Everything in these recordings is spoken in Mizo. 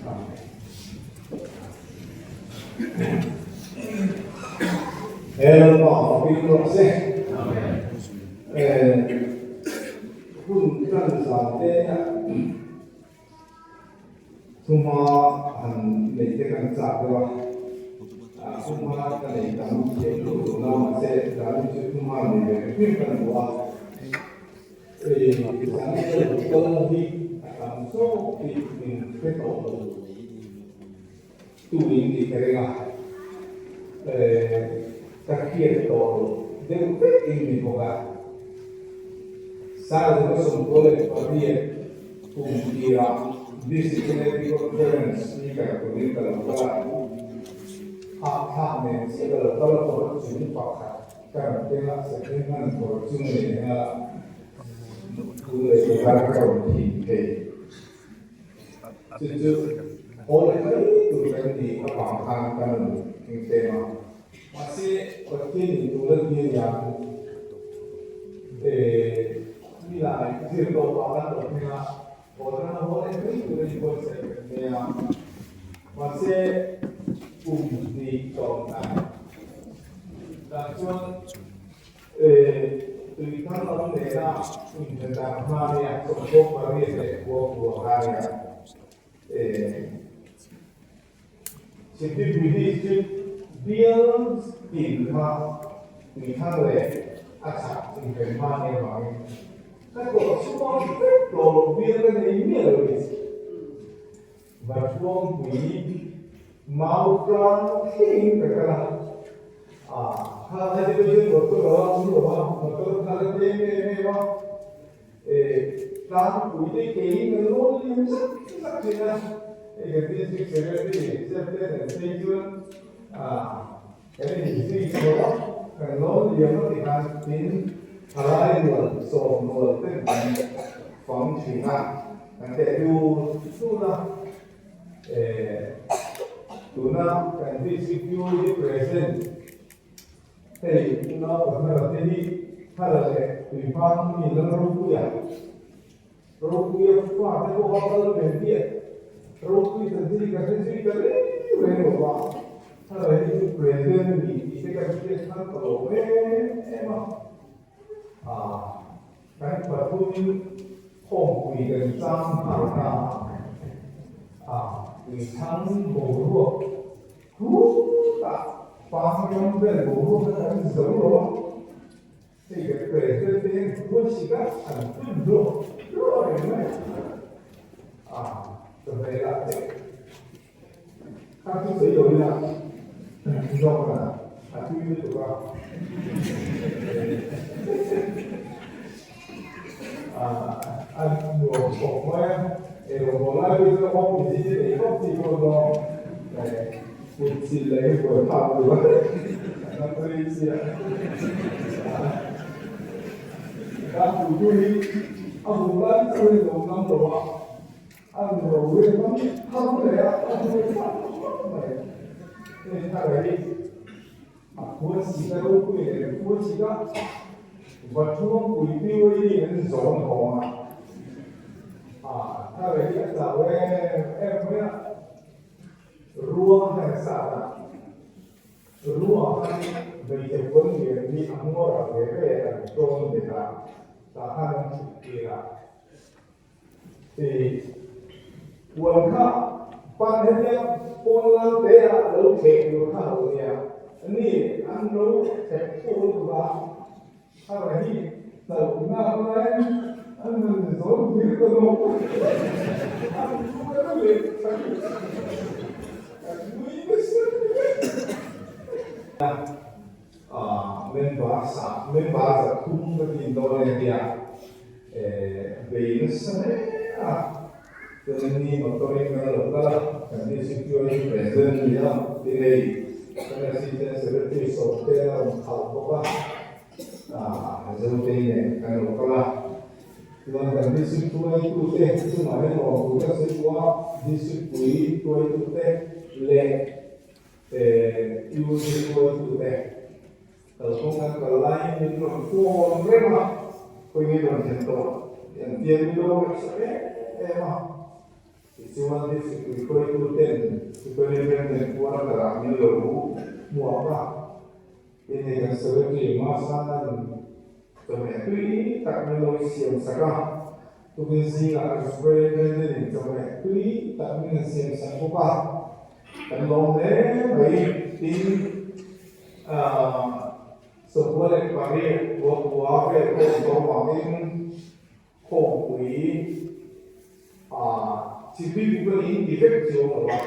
Amen. He Lalpa fakin rawh se. Hun tan zan te Thuma han nei te kan chak deuh a, thuma ka nei tam thiam luh duh lo mahse zan chu thuma nei ve hrim kan duh a, hei zan hi ka lo kal hi a tam zawk tih min hre tawh lo tu in tih ka ring a, ka hriat tawh lo deuh vek in ni bawk a, 1880. Kum tirah Disciplinary Conference Speaker turin ka lo kal a, hahthlak nen chiah ka lo kal a kawr chung pakhat ka rawn keng a, second hand kawr chung nena thu leh tukar ka rawn thin thei. Chu chu haw leh mai tur kan nih avang khan ka rawn keng tlem a. Mahse, Pathian in tuna tir hian nilai zir tawh pah kan lo thleng a, haw tana haw leh mai tur a inbuatsaih kan nei a. Mahse, kum hnih tawm hnai dan chuan tui thar lam nena inhre dan hma nia sawmthawk pariat leh khua khua kha nia. Chipipui District bial tin kha tuithang leh a chhak inrem hma nia vangin ka tawh chhuak vek tawh lo bial ka nei miah lo ni. Vathuampui mau tlang thlengin ka kal a, kha kha te pawh chuan motor a awm lo a, motor kha la tlem em em a. Tlangpui te keiin kan lawn liam zak zak thin a, hei kan District Secretary Chef te nen phei chuan kan inzui chho a, kan lawn liam a ti khan tin thalai rual sawm rual te kan fang thin a, kan teh dur dur a, tuna kan District President Hei unau Pathnara te hi Thara leh Tuipang mi Lalropuia, Ropuia fa te pawh a kal ve diak. Ropui chan hi ka hre zui ta reng reng lo va, Thara hi chu President a ni tih te ka hriat khan ka lawm em em a. Aaa kan pathumin khawmpui kan chang nghal ta a, tuithang boruak Chutah pang ram vel boruak kha kan zo lo a, hei kan president te hian khuasik a an phun hluah hluah reng mai a, ka hmel ah te kha chu sawi lo ila zawk a a tui lutuk a, a nuam khawp mai a, eirawngbawl lai pawh chuan office hi nei vak chi pawh zawng kut chilh leh hi buai phak tur a kan rei chiah a puitu hi a hmu lai chuan in lo ngam lo a, a ro vel ngam thar leh a, a hmu phak phak mai hei thar hi. A khuan sik a ropui leh an khuan sik a, Vathuampui PYD an zawn hawng a, a thar hi a chau em em mai a, ruang hian a sat a, ruang khan hmeichhe puan lian hi a hmuar ah ve ve an tawn bet a, tah khan an chhuk tir a. Tih puan kha pan hetia pawn lang te ah lo theh tur kha lo nia, ni an lo theh thuk lutuk a, thar hi chauh nghak laiin an han zawn vir ta nawk an kal leh tha kan nui nasa hle. Member sa member 300 ka tin dawn e tia bei nasa hle a, chuan ni motor in kan lo kal a, kan district chu president a ni a, tin hei kan assistant secretary sawmte a rawn khalh bawk a, Zotei nen kan lo kal a, chuan kan district hruaitute chungah hian lawmtu ka sawi pawh a, district pui hruaitute leh Unit hruaitute kalphung kan kal laiin min rawn phone reng a, khawi nge rawn thlen tawh an tia min lo ngaihsak em em a. Tichuan district hruaituten Superintendent quarter-ah min lo hmuak a, tin hei kan secretary Masana'n chawhmeh tui tak min lo siam sak a, tukin zingah kan Superintendent-in chawhmeh tui tak min han siam sak bawk a, kan lawm hle mai. Tin, aah 28 khua vel pawh an to vangin Khawmpui a chipui buk a ni ti vek chu awm lo a,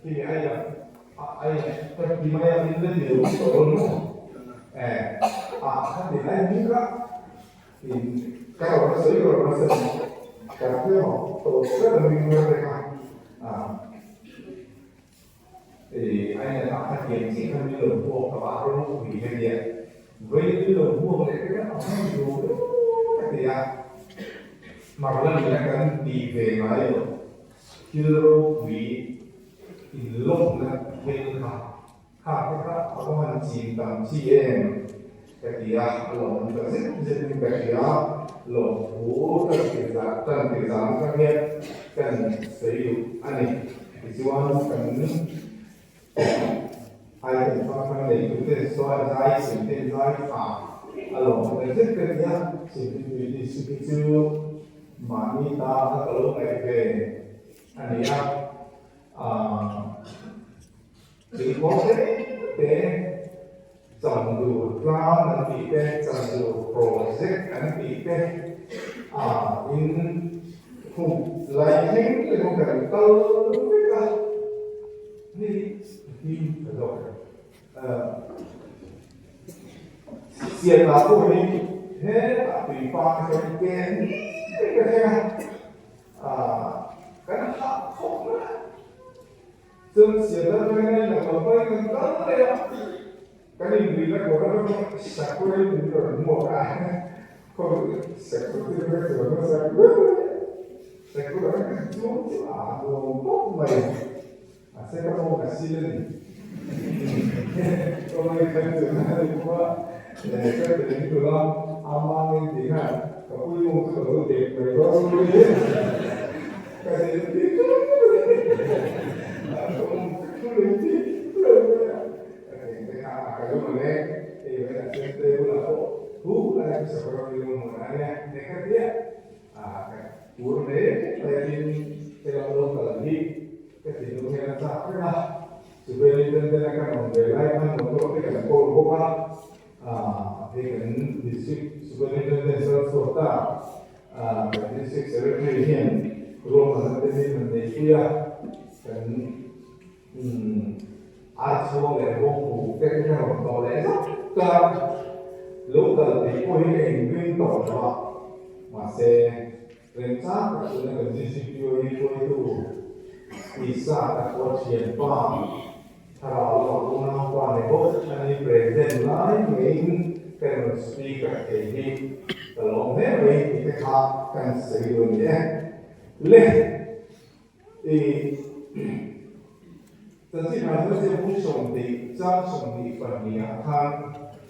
ti mi ai a ai ka ti mai a in la ti lo tawh lo maw e a kha ti lai ni kha in ka ro na sawi ka ro na sawi ka ro hle maw tawh tlat a ming ber te kha a e ai na kha tiang chi kha min lo hmuak ka va ropui ka tia vawi min lo hmuak leh te kha a hman lo ka ti a mar la nihna kan tih ve ngai lo thil ropui inlawmna thil kha kha te kha a va han chim tam chi em ka ti a a lawmawm ta zet zet in ka hria lawmthu ka ti zah tan ti zam ka hian kan sawi duh a ni tichuan kan item hrang hrang nei tu te sawi zai sim te zai tha a lawmawm ta zet ka ti a simtui tih hi chu mahni ta a ka lo ngaih ve a ni a aaa. Tuikhawr te te Chamdur tlang an tih te, Chamdur project an tih te a in khum lai thleng te pawh kan kal vek a ni hi ka zawk e. Siatah pawh hi hetah tuipang kan ken reng a thleng a, kan hah khawp mai a. Chuan siamna atangin a inang lo pawhin kan kal mai a, kan inrihna kawr atanga sakawrin min rawn hmuak a, khaw sakawr chu ka chuan hmasa ber mai a, sakawr ang kan chuang chu a nuam khawp mai, mahse ka mawng a sil a ni, ka mawng kan chuan a ni bawk a, ka tel tur a, amangin ti khan ka pui mawng chu ka lo dek mai dawn a ni. Kan District Secretary hian ruahmanna te hi han nei pui a, kan archhuang leh bawngbu te kha rawn tawh leh zauh ta a, local tih pawh hi ka inring tawh lo a, mahse remchang tak tuna kan GCPO hi hruaitu tisa tak pawh thianpa thlarau lama unaupa ni bawk a ni President lai ngeiin ka rawn speaker thei hi ka lawm hle mai tih te kha kan sawi duh a ni e. Le i chanchin ah chuan Zirpui 20 chang 22 ah khan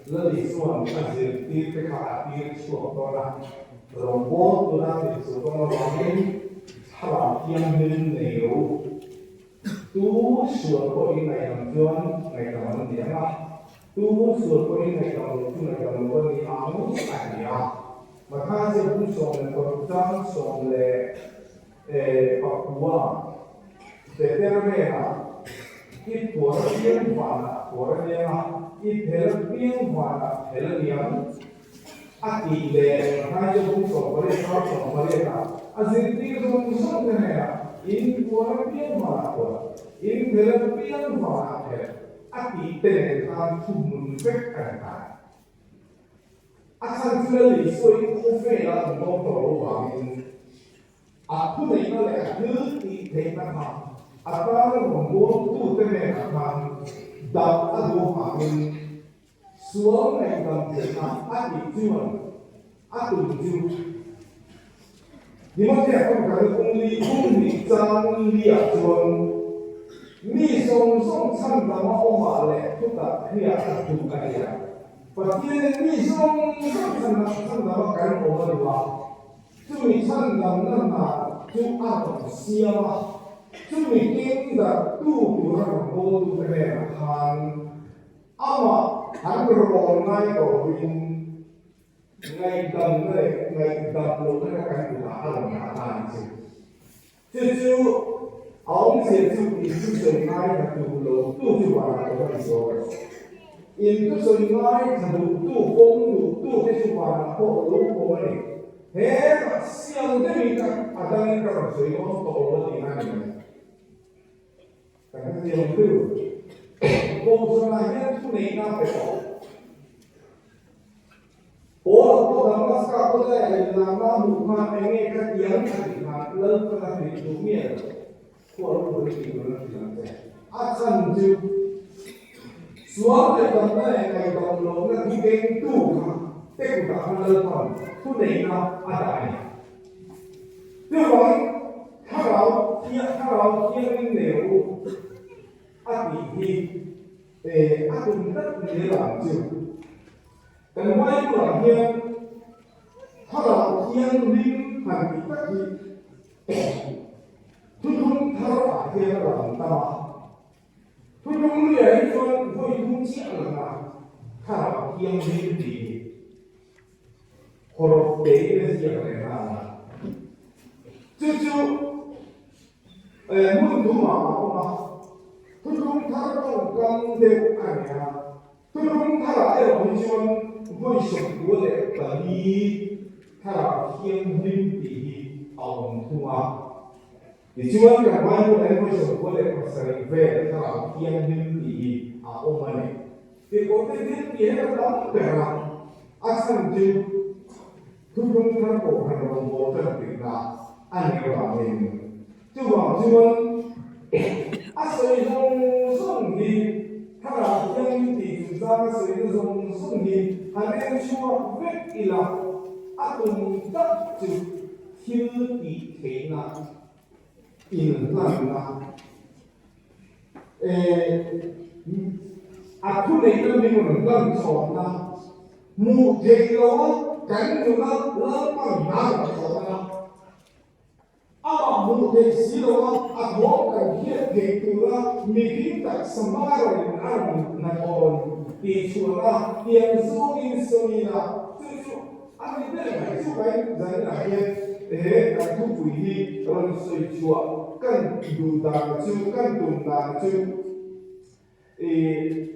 Lali chuan a zirtir te kha a tir chhuak dawn a, rawngbâwl tura tih chu dawn avangin thlarau thianghlim nei lo. Tu sual pawh i ngaihdam chuan ngaihdam an ni ang a, tu sual pawh i ngaihdam loh chu ngaihdam loh a ni ang a ti a. Mathaia ziak 16 chang 14 Peter hnenah, I puar apiang vanah puar a ni ang a, i phel apiang vanah phel a ni ang a tih leh Mathaia ziak 18 chang 18 ah a zirtir zawng zawng te hnenah, In puar apiang vanah puar, in phel apiang vanah phel a tih te nen khan thuhmun vek a ni ta. A chhan chu Lal Isua in khawvela an dawng tawh lo vangin a thuneihna leh a thil tih theihna kha a tana rawn bawltute hnenah khan dam a duh avangin sual ngaihdam theihna a tih chuan a tum chu Timothea pawn kan kawngli kawng hnih chang liah chuan mi zawng zawng chhandama awmah leh thutak hriat a duh a ni a. Pathianin mi zawng zawng chhandama kan awm a duh a, chumi chhandamna hna. chu a rawn siam a, chumi keng darhtu tura rawn bawltute hnenah khan amah an rawn ngai tawh lovin ngaihdamna leh ngaihdam lohna kha kan kutah a rawn dah ta a ni chu. Chu chu a awmzia chu in thusawi ngaithla duh lo tu chu vanah pawh a ni dawn. In thusawi ngaithla duh tu, pawm duh tu te chu vanah pawh lo pawm a ni. Hetah sial deuhin ka a dangin ka rawn sawi dawn tawh lo a tihna a ni mai. Ka hrethiam deuh. Kohhranah hian thuneihna pe tawh. Paul pawh Damaska khawlaia inlakna a hmuh khan eng nge ka ti ang a tih khan Lalpan a hrilh duh miah lo. Khual ru ru tih tur an hrilh ang che. A chhan chu sual ngaihdamna leh ngaihdam lohna thu kengtu kha te kutah khan Lalpan thuneihna a dah a ni. Chuvangin thlarau thlarau thiangin nei rawh u a tih hi a tum tlat ni a lang chu. Kan Bible-ah hian Thlarau Thianghlim han tih tak hi thuthlung tharah hian a lang tam a. Thuthlung luiah hi chuan vawi thum chiah a lang a, Thlarau Thianghlim tih hi hawrawp tein a ziak leh nghal a. Chu chu hmun thumah a awm a, thuthlung thar tawngkam deuh a ni a. Thuthlung tharah erawh hi chuan vawi 94 Thlarau Thianghlim tih hi a awm thung a. Tichuan kan Bible-ah hian vawi 97 vel Thlarau Thianghlim tih hi a awm a ni. Tirhkohte thil tih hian a tam ber a, a chhan chu Thuthlung thar Kohhran rawngbâwl tan tihna a nih avangin. Chuvang chuan a sawi zawng zawng hi Thlarau Thianghlim tih chungchang a sawina zawng zawng hi han en chhuak vek ila a tum tak chu thil tih theihna inhlanna a thuneihna min rawn hlan chhawmna hmuh theih loha kan nuna Lalpan hna rawn thawhna Amah hmuh theih si lo a, a thawm kan hriat theih tura mihring taksa hmanga rawn a rawn hnathawh rawn tih chhuahna tiang zawngin sawiin a, chu chu a ni ber mai. Chu kai zaninah hian he kan thupui hi rawn sawi chhuah kan duh dan chu, kan tum dan chu ih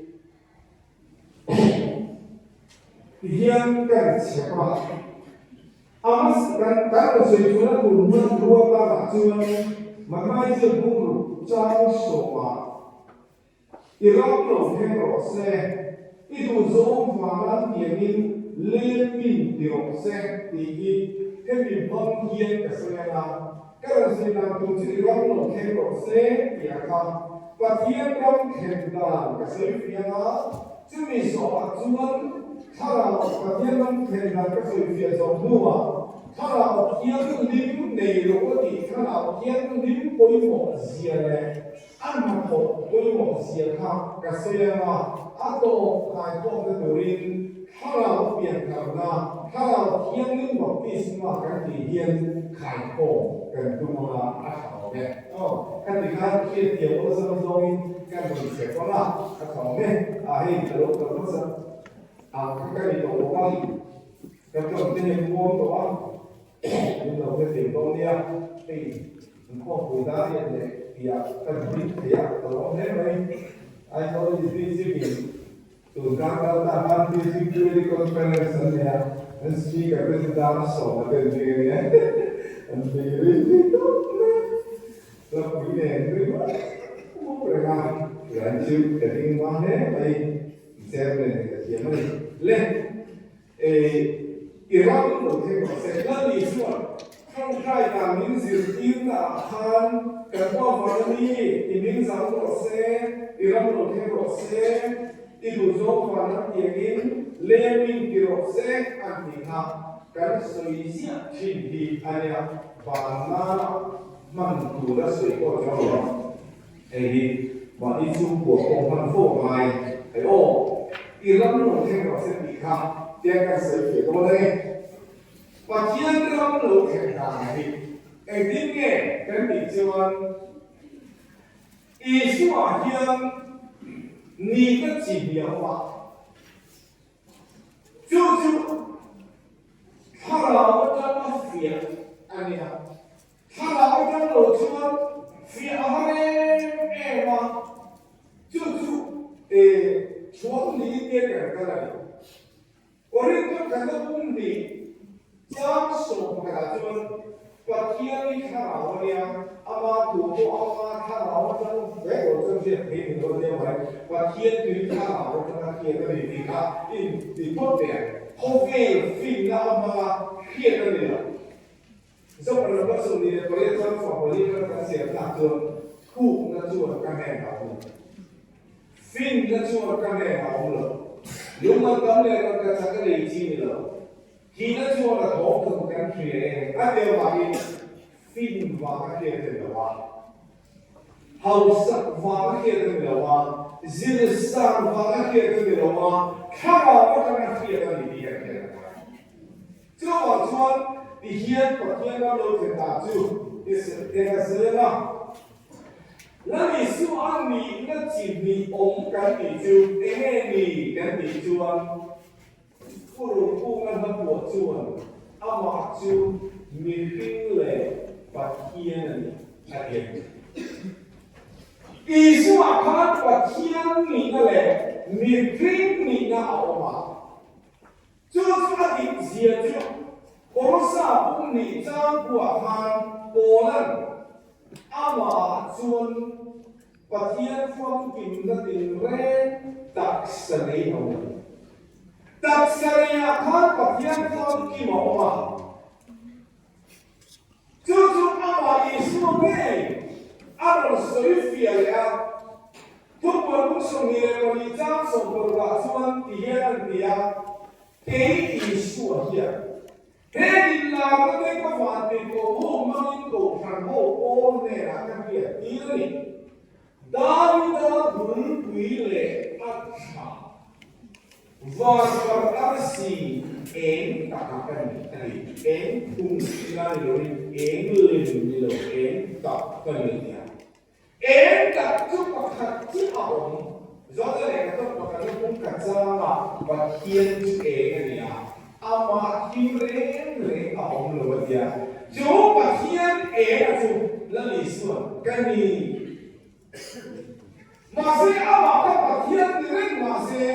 Tihian kan chhep a, a hmasa kan kan rawn sawi chhuahna tur hmanrua karah chuan Mathai chu bungruk chang sawmah i ram lo thleng rawh se, i duh zawng vanga tiangin lem min ti rawh se tih hi hemi hmang hian ka sawi ang a, ka rawn sawi dan tur chu i ram lo thleng rawh se tih a kha Pathian ram thlen dan ka sawi fiang a. Chumi zawhah chuan Thlarau Pathian ram thlen dan ka sawifiah zawh hnuah Thlarau Thianghlim nei lo a tih Thlarau Thianghlim pawimawh zia leh a hnathawh pawimawh zia kha ka sawi ang a, a tawp khaikhawmna turin Thlarau piantharna, Thlarau Thianghlim baptisma kan tih hian khaikhawm kan tum ang a, a tha awm e. Aw, khati khan hriatthiam awlsam zawngin kan rawn chhe pang a, ka thawng e, a hei ka lo kal hmasa ang kha ka ni tawh bawk a, ka tlawm te hian muang tawh a, min lo hrethiam dawn nia, hei inkhawmpui dar riat leh piah ka ding thei a, ka lawm hle mai, Aizawl district in tun kar kal ta khan District Unity Conference an nei a, an speaker te chu dar sawm a tel ding a nia, an nui rei thei tawp mai. Hlapui nen nui mup mup reng a, ran chu ka ding hma hle mai, chairman ka thiam a ni. Le, i ram lo thleng rawh se, Lali chuan ṭawngṭai dan min zirtirna ah khan kan huam vang a ni, i min zam rawh se, i ram lo thleng rawh se, i duhzawng van an tiangin leng min ti rawh se an tih kha kan sawi ziah ṭhin hi a nia, van nana. Hman tur a sawi pawh chuang lo a, hei hi mahni chhungkua pawh hman fo a ngai. Hei aw, i ram lo thleng rawh se tih kha tiang kan sawi fiah dawn e. Pathian ram lo thleng dan hi. Engtin nge kan tih chuan Isua hian nihna chi hnih a awm a, chu chu thlarau atanga fiah a nia. Thlarau atang lo chuan fiah a har em em a, chu chu chhuang niin te kan kal a ni. Korinth kan la pum hnih chang 11 ah chuan Pathian hi thlarau a nia, ama thu pawh ama thlarau atang vek lo chuan hriat thei ni lo a nia mai. Pathian tui thlarau atanga hriat a ni tih kha in ti phawt teh ang. Khawvel finna a hmanga hriat a ni lo. Zopa 28 chuan fapa li kan kan siam thlak chuan thukna chuan ka hnen a awm lo. Finna chuan ka hnen a awm lo. Lungman tam leh rawn ka chak a nei chi ni lo. Thihna chuan a thawm thawm kan hria e a tia vangin fin vang a hriat a ni lo a. Hausak vang a hriat a ni lo a, zirsan vang a hriat a ni lo a, thlarau atanga hriat a ni tih kan hriat a ngai. Chuvang chuan ti hian Pathian ram lo thlen dan chu eng a zel a, Lal Isua a nihna chi hnih awm kan tih chu eng nge ni kan tih chuan Pu Rungkunga hlapuah chuan amah chu mihring leh Pathian a ni a ti a ni. Isua khan Pathian nihna leh mihring nihna a awm a. Chu chu a dik zia chu Kolosa pum nih chang buah khan Paula'n amah chuan Pathian famkimna tinreng taksa nei a awm a ni. Taksa neiah khan Pathian famkim a awm a. Chu chu amah Isua ngei a rawn sawi fiah leh a, Thupuan bung 24 chang 16 ah chuan ti hian an ti a, Kei Isua hian he inlarna te ka van tih koh ho hmangin kohhran ho pawl hnenah ka hriat tir a ni. Davida bulpui leh a tha. Vanvar arsi eng tak a ka ni a ni. Eng phung ila ni loin eng lem ni lo eng tak ka ni a tia. Eng tak chu pakhat chiah a awm. Zawhna leh ka tawk pakhat na pum khat changa Pathian chu eng a ni a, amah thim reng reng a awm lo a tia. Chu Pathian eng a chu Lal Isuan ka ni. Mahse, amah kha Pathian ni reng mahse,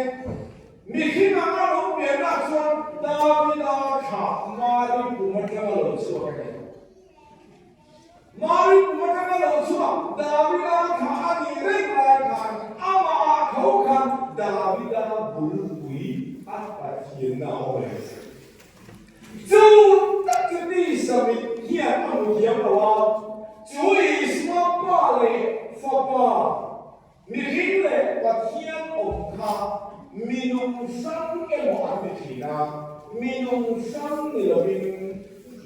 mihring anga lo pianna chuan Davida thlah Mari kum atanga lo chhuak a ni. Mari kum atanga lo chhuak Davida thlah a nih reng lai khan amah ah tho khan Davida bulpui a Pathianna a awm reng a si. Chu tak chu tisa mit hian a hmu thiam lo a, chu Isua Pa leh Fapa, mihring leh Pathian awm kha mi nung hrang emaw an ti thin a, mi nung hrang ni lovin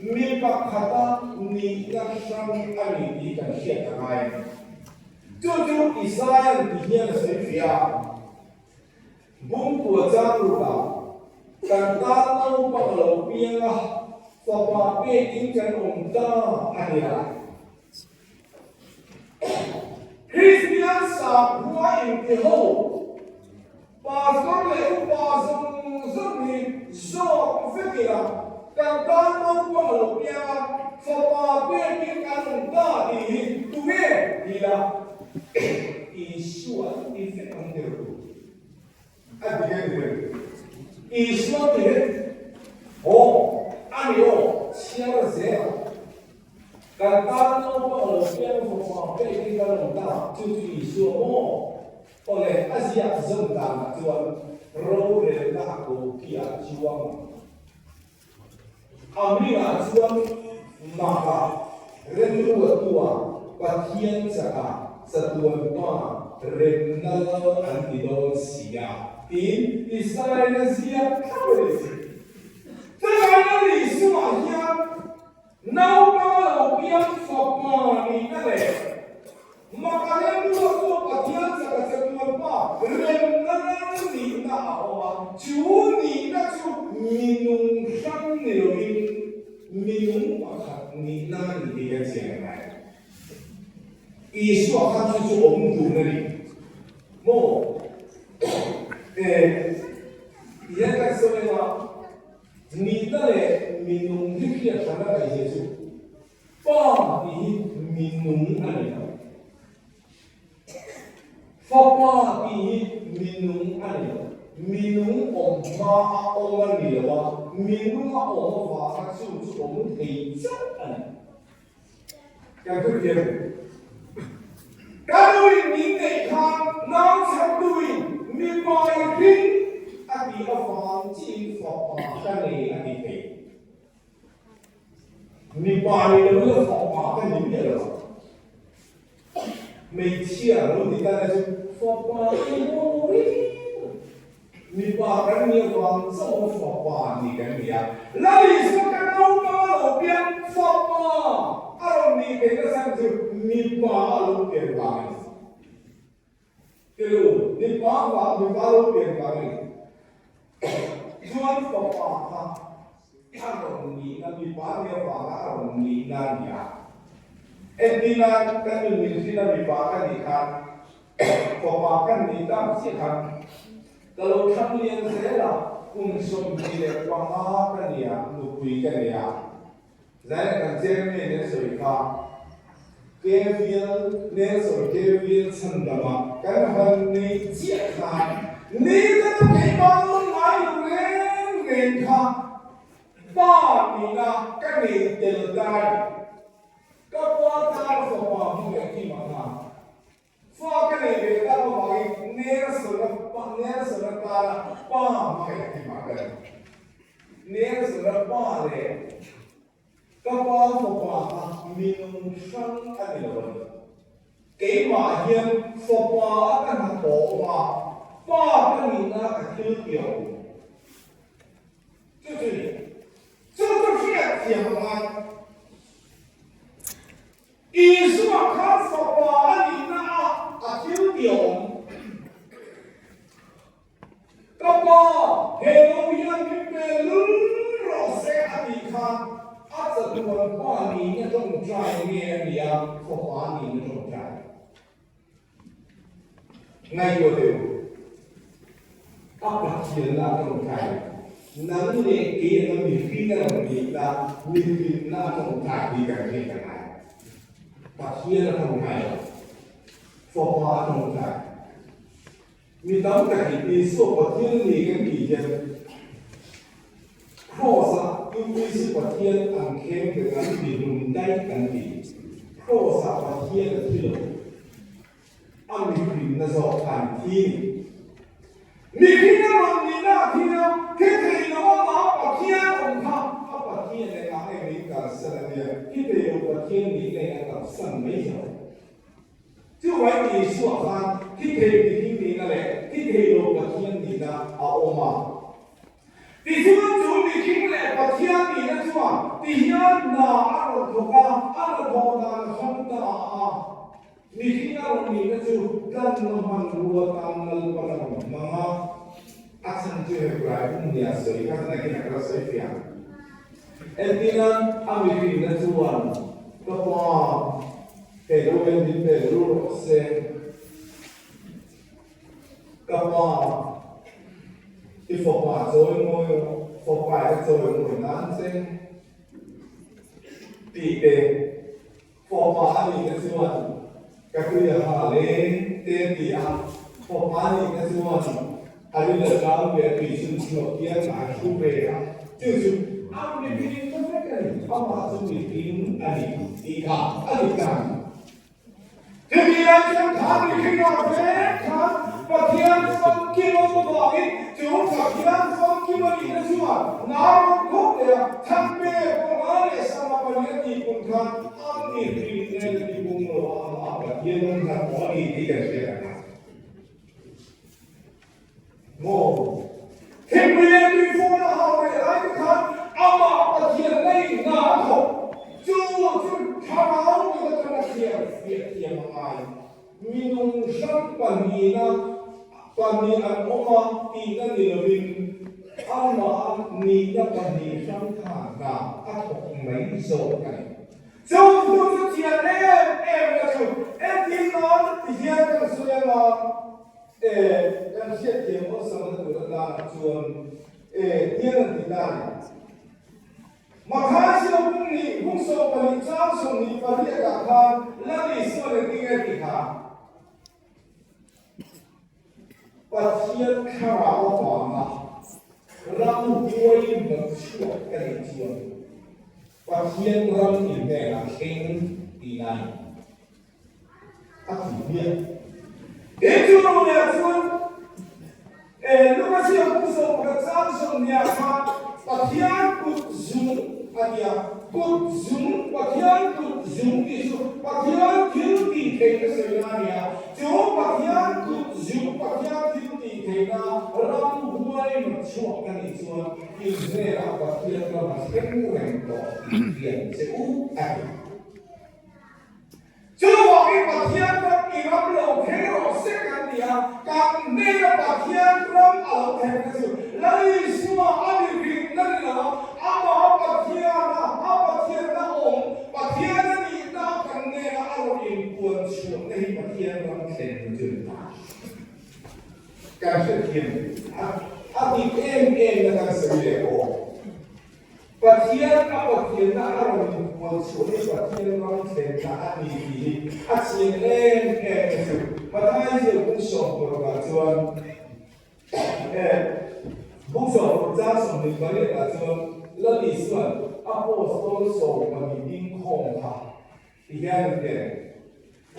mi pakhata nihna hrang a ni tih kan hriat a ngai a ni. Chu chu Isaia'n ti hian a sawi fiah a. Bungkua chang rukah kan tan naupang a lo piang a, fapa pekin kan awm ta a ni a. Kristian sakhua intiho, pastor leh upa zawng zawng hi zawk vek ila, kan tan naupang a lo piang a, fapa pekin kan awm ta tih hi tunge tih la? Isua ti vek ang tir tu a ti em em? Isua ti vek aw a ni aw chhiar zel ang. Kan tan naupang lo piang fapa pek in kan awm ta chu chu Isua maw? Awle a ziak zawm danah chuan rorelna a ko khi ah chuang ang. A hmingah chuan Maka, Remruatua, Pathian chaka chatuan pa remna lal an ti dawn si a, tiin Israel-a ziak thlap a ni. Chuvangin a ni sumah hian naupang lo piang fapa nihna leh Maka remruattu Pathian chaka chatuan pa remna lal nihna a awm a, chu nihna chu minung hrang ni lovin minung pakhat. pakhat nihna a ni tih kan chian a ngai. Isua kha chu chu awm dun a ni maw? Eh, tihian kan sawi anga nihna leh minung hi hriat hran a ngaihzia chu Pa tih hi minung a ni lo. Fapa tih hi minung a ni lo. Minung awm hma a awm a ni lo a, minung a awm avanga chu chu awm thei chauh a ni. Kan thu thiam em? Ka nuin min neih khan nau chhantuin mipa i hring a tih avang chiin fapa ka nei a ti thei. Mipa ni lo ila fapa ka ni miah lo ang. Hmeichhia lo ni ta na chu fapa i maw riau. Mipa kan nih avang chauh a fapa ni kan ni a. Lal Isua ka naupang a lo piang fapa a rawn nih theih na chhan chu mipa a lo pian vang a ni. Tilu, mipa vang mipa a lo pian vang a ni. Chuan fapa kha a rawn nihna mipa nih avanga a rawn nihna a ni a. Entirna kan nun min hrilh a mipa ka nih khan Fapa kan nih tak chiah khan ka lo thlang lian zel a, kum 25 ka nia, nupui ka nei a. Zaina kan chairman an sawi kha Kevial Nelson Kevial chhandama kan han nei chiah khan nidana keimah lo ngai lo reng reng kha pa nihna ka nei tel ta a ni. Ka pa tan fapa hmangaih kim ang a, fa ka nei ve tak avangin Nelson-a pa Nelson-a tana pa hmangaih kim ah ka ni. Nelson-a pa leh ka pa fapa kha minung hrang a ni lo a ni. Keimah hian fapa a ka hnathawh awm a, pa ka nihna ka thil piah awm. Chu chu ni. Chu chu hriat thiam a ngai. Isua khan fapa a nihna a a thil ti a awm. Ka pa, he no hian min pe lul rawh se a tih khan a chatuan pa nihna tawngtai nge a nia fapa nihna tawngtai? Ngaihtuah teh u. A Pathianna a tawngtai. Nang leh kei anga mihring a rawn nihna, mihrinna a tawngtai tih kan hriat a ngai. Pathian a tawngtai lo. Fapa a tawngtai. Mi tam takin Isua Pathian a ni kan tih hian Kraws-ah UPC Pathian an kheng te kan ti hlum daih kan ti. Kraws-ah Pathian a thi lo. A mihrinna zawk kha an thi ni. Mihring a rawn nihna a thi a, thi thei lo amah Pathian awm kha a Pathian engah nge min kalsan a nia, thi thei lo Pathian nihna in a kalsan mai zo. Chuvangin Isua khan thi thei mihring nihna leh thi thei lo Pathian nihna a awm a. Tichuan chu mihring leh Pathian nihna chuan tihian hna a rawn thawk a, a hnathawh dan a hrang ta a. Mihring a rawn nihna chu tlanna hmanrua tan Lalpan a rawn hmang a, a chhan chu Hebrai hmun nia sawi kha nakin a kal sawi fiah. Entirnan a mihrinna chuan ka pa, Hei lo en min pe ru rawh se. Ka pa, i fapa chawi ngawi rawh, fapa i ka chawi ngawi nan che tih te, fapa a nih na chuan ka tui a ha leng te ti a, fapa a nih na chuan a rin a tlang ve a tui chhun chhuak hian a hru ve a, chu chu a mihring na vek a ni, amah chu mihring a ni tih kha a ni ta. Hemi lai chuan kha mihring ah vek khan Pathian famkim a awm avangin chu Pathian famkim a nihna chuan nau khawp leh a Thanpe panga leh sama pahnih a tih pun khan a mihring nen a ti bung lo a, amah Pathian an hnathawh a ni tih kan hriat ang a. Maw? Thingpui leh tuifun a hau reh lai te khan amah Pathian ngaihna a thawk. Chu chu thlarau mit atanga thiam fiah thiam a ngai. Minung hrang pahnihna pahnih an awm a tihna ni lovin. Amah nihna pahnih hrang kha hna a thawk mai zawk a ni. Chu thu chu chian em em na chu entir nan ti hian kan sawi anga e kan hriatthiam awlsamna tur atana chuan e hian an ti ta a ni. Mathai siam bung nih bung 12 chang 28 ah khan Lal Isuan engtin nge ti kha? Pathian thlarau avanga ramhuai hnawt chhuak ka nih chuan Pathian ram in hnenah thleng tihna a ni. A ti hmiah. He chu ro leh chuan e Luka siam bung 11 chang 20 khan Pathian kut zung a ti a, kut zung, Pathian kut zung tih chu Pathian thil tih theihna sawina a ni a, chu Pathian kut zung, Pathian thil tih theihna ramhuai hnawt chhuak ka nih chuan in hnenah Pathian ram a thleng reng tawh tih hriat che u a ti. Chuvangin Pathian ram i ram lo thleng rawh se kan ti a, kan hnena Pathian ram a lo thleng te chu Lal Isua a ni rinna ni lo a, amah Pathiana a Pathianna awm, Pathian a nihna kan hnena a rawn inpuan chhuahna hi Pathian ram thlenna chu a ni ta. Kan hrethiam a, a dik em em na kan sawi leh awm. Pathian a Pathianna a rawn inpuan chhuah hi Pathian ram thlenna a ni tih hi a chian em em na chu Mathai ziak bung 16 ah chuan eh bung 16 chang 28 ah chuan Lal Isuan Apostol 12 ding khawm kha ti hian an ti a ni.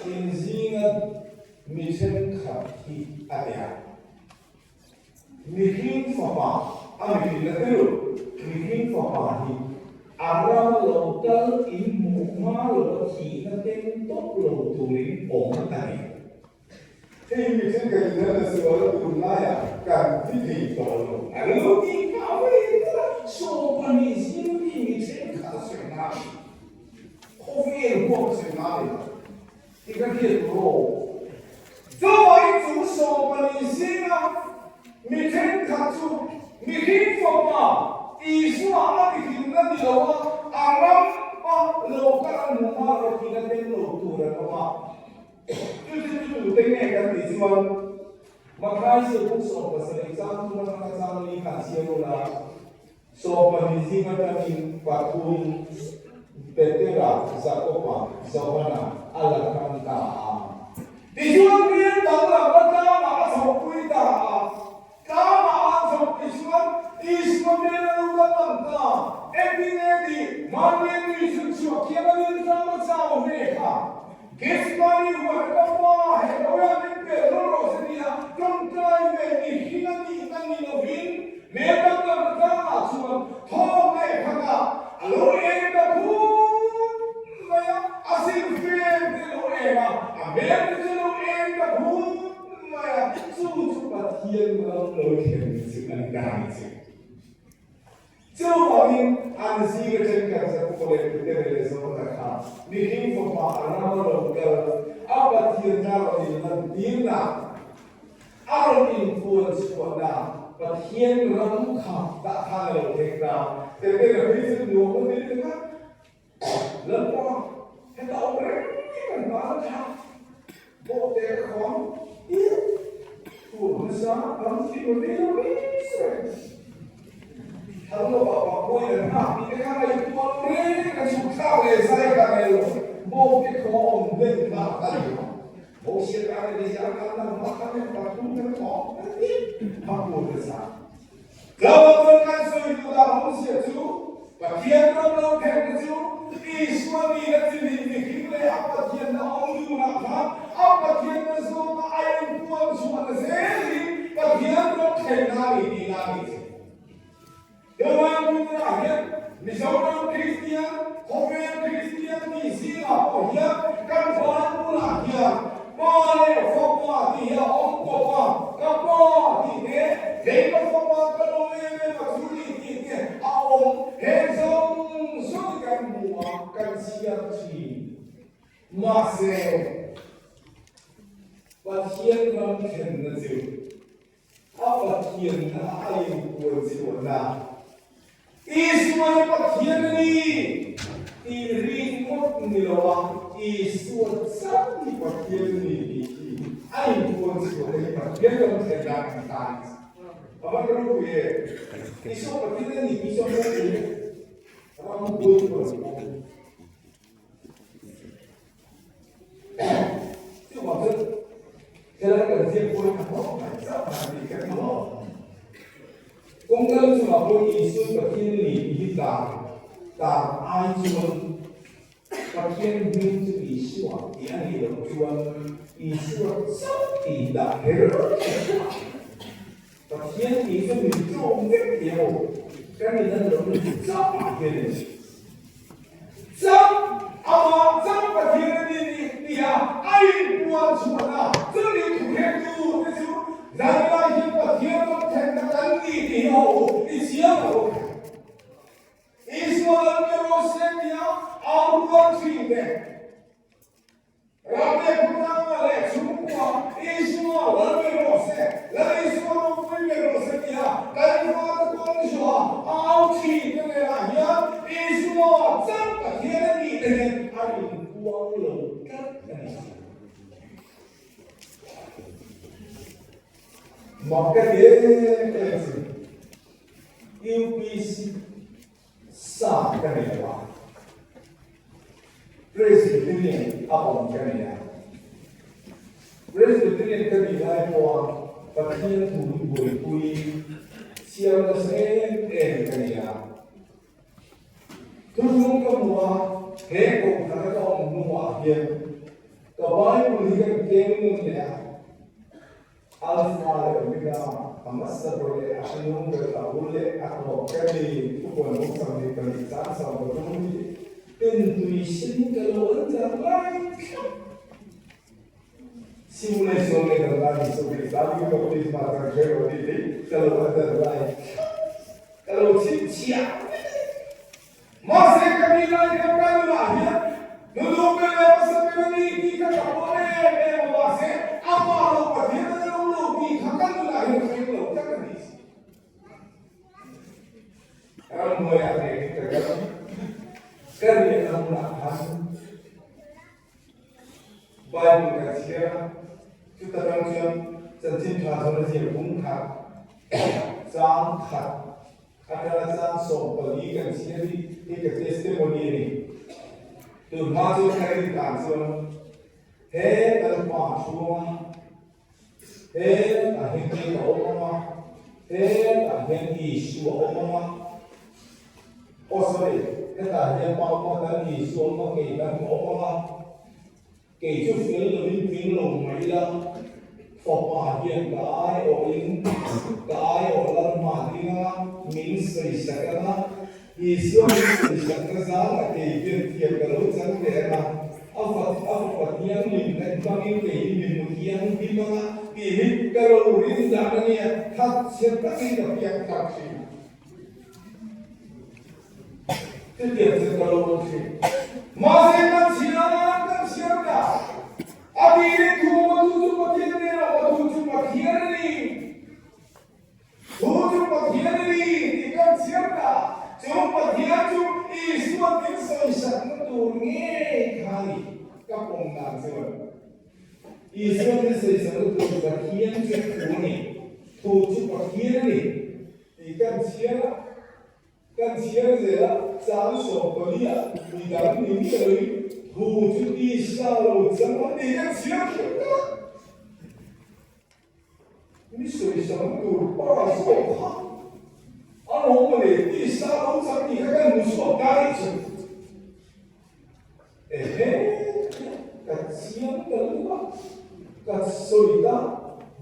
In zinga mi thenkhat hi a ti a. Mihring fapa a mihrinna tel mihring fapa hi a ram lo kal in hmuh hma lo a thihna teng tawp lo turin awm a ni. Hei hi mihring kan inhal na sual a tun laiah kan thi thei tawh lo. A lo tih phah ve tlat a, 12 zing mi mi thenkhat a sawi na a ni. Khawvel huam a sawi na a ni lo. I ka hriat tur aw. Chuvangin chung 12 zinga mi thenkhat chu mihring fapa Isua a mihrinna ni lo a, a ram a lo kal a hmu hma rawh tih na tel lo tur an awm a. Chu chu chu tute nge kan tih chuan Mathai ziak bung 17 chang thum atanga chang li khan chhiar ula, 12 zing atangin pathum Petera, Jakoba, Johana a la hrang ta a. Tichuan rian danglam a tlangah a chhohpui ta a. Tlangah a chhohpui chuan Isua hmel a lo danglam ta. Engtin nge tih mahni nui chhun chhuak hian a rin tlang a chau ve kha. Gethsemane huan ka pa he lo ah min pe hlawm rawh se tia tawngtai ve ni hring a nihna ni lovin hmel danglam a tlangah chuan thawk leh khatah a lo eng ta phut mai a, a zir fem te lo eng a, a hmel te chu lo eng ta phut mai a, chu chu Pathian ram lo thlen chu a ni ta a ni che. Chuvangin, an zing atangin kan Jakoba leh Petere leh Johana kha mihring fapa a ram a rawn kal, a Pathian a rawn inlantirna, a rawn inpuan chhuahna Pathian ram kha tah khan a lo thleng ta. Petere phei chu nuam a ti reng a, Lalpa, heta awm reng kan tan a tha, bawhte ka khawn tir tur nasa ram thim a vel reng. Thal lo ah pakpawin an nghak tih te kha ngaihtuah lo reng a chhuk thlak leh zai kha rel lo bawkte khaw awm hlen nghak a ni a. Mosia tan Elija tan nangmah kha nen pathum kan thawk kan ti phakpur nasa. Tlauah chuan kan sawi duh dah awmzia chu Pathian ram lo thlenna chu Isua nihna chi nih mihring leh a Pathianna awm dunah khan a Pathianna zawnga a inpuan chhuahna zelin Pathian ram thlenna a ni tihna a ni che. Helai hmunah hian Mizoram Kristian, khawvel Kristian tih zingah pawh hian kan Bible-ah hian Pa leh Fapa tih hi a awm kawp a, ka Pa tih te, hei ka Fapa ka lo em em a thu ni tih te a awm. Heng zawng zawng hi kan hmu a, kan chhiar thin. Mahse, Pathian ram thlenna chu a. Pathianna a inpuan chhuahna. Isua hi Pathian a ni tih ringawt ni lo a, Isua chauh hi Pathian a ni tih hi a inpuan chhuahna hi Pathian ram thlen dan kan ta a ni. A van ropui e! Isua Pathian a ni tih chu a ropui e. Ram buai chu a ni bawk. Chuvang chu helai kan ziak pawh hi a hlawk mai chauh mai tih ka ti maw? Kawng kal chungah pawh Isua Pathian ni tih hi tlar tlar ai chuan Pathian hming chu Isua tih a nih loh chuan Isua chauh tih dah kher kher a. Pathian tih chu min tlawm vek tih a aw, kan in an lo ni chauh ah hian a ni. Chauh, amah chauh Pathian a ni tih tih a a inpuan chhuahna chu ni thuhrettu te chu zanlai hian Pathian ram thlenna kan ni tih hi haw u, i chiang lo bawk em? Isua lam te rawh se tia au rual thin te. Ram leh khawtlanga leh chhungkua Isua lal ber rawh se, Lal Isua ropui ber rawh se tia kan fate kawng zawha au thin te ngenah hian Isua chauh Pathian a nih te hian a inpuang lo tlat a ni. Mak ka ti em em chu UPC Sa ka nei lo a, Presbyterian a awm ka nei a. Presbyterian ka nih lai pawha Pathian thu hi buaipui chhiar nasa em em ka ni a. Thuthlung ka hmu a, he kohhrana ka awm hnuah hian ka Bible hi kan keng ngun leh a. Alpha leh Omega, a hmasa ber leh a hnung ber, a bul leh a tawp ka ni, thupuan bawk 24 chang 13 hi tintui sin ka lo an zar lai thlap. Simulation leh dan lai hi sawi zan hi baptisma chang hre lo tih hi ka lo an zar lai thlap. Ka lo chhinchhiah vek a ni. Mahse ka mi lai khan ka nunah hian nunu ber leh hmasa ber a ni tih ka tap pawh em em a, mahse amah lo Pathian a lo lo tih kha ka nunah hian thleng lo tlat a ni si. Ramhnuaiah rengin ka kal a, ka riahna hmunah khan Bible ka chhiar a, chuta tang chuan chanchin tha zawn a ziak bung khat, chang khat, A kal a chang 14 kan chhiar hi hi ka testimony a ni. Tun hma chuan ka rin dan chuan he kan pa chhunga he tah hian kei ka awm ang a, he tah hian Isua a awm ang a, oh sorry, hetah hian pa awm a, kan Isua awm a, kei kan ka awm ang a. Kei chu fel lovin tling lo mai ila, fapa hian ka aiawhin ka aiawh lal hma ding anga min sawisak anga, Isua min sawisakna zangah kei hian thiam ka lo chang leh anga, a a fapa thianghlim hlat hmangin kei hi mi hmu thianghlim anga tih hi ka lo rin dan a nia, thatchhe takin ka piak thar thin. Chutiang chu ka lo awm thin. Mahse kan chhiar kan chhiar ta. A birin thu awmtu chu Pathian a ni lo, awmtu chu Pathian a ni. Thu chu Pathian a ni tih kan chhiar ta. Chu Pathian chu Isuan min sawisakna tur ngei kha a ni. Ka pawm dan chuan Isuan min sawisakna tur Pathian chu thu a ni. Thu chu Pathian a ni. Tih kan chhiar a, kan chhiar zel a, chang 14 ah mi dang ni miah loin thu chu tisa lo chang a tih kan chhiar thin ta. Mi sawisang tur pa zawk kha a lawm mawle, tisa lo chang tih kha kan hmu chhuak ta nih chu. Ehe, ka chiang ta lutuk a, ka sawi ta,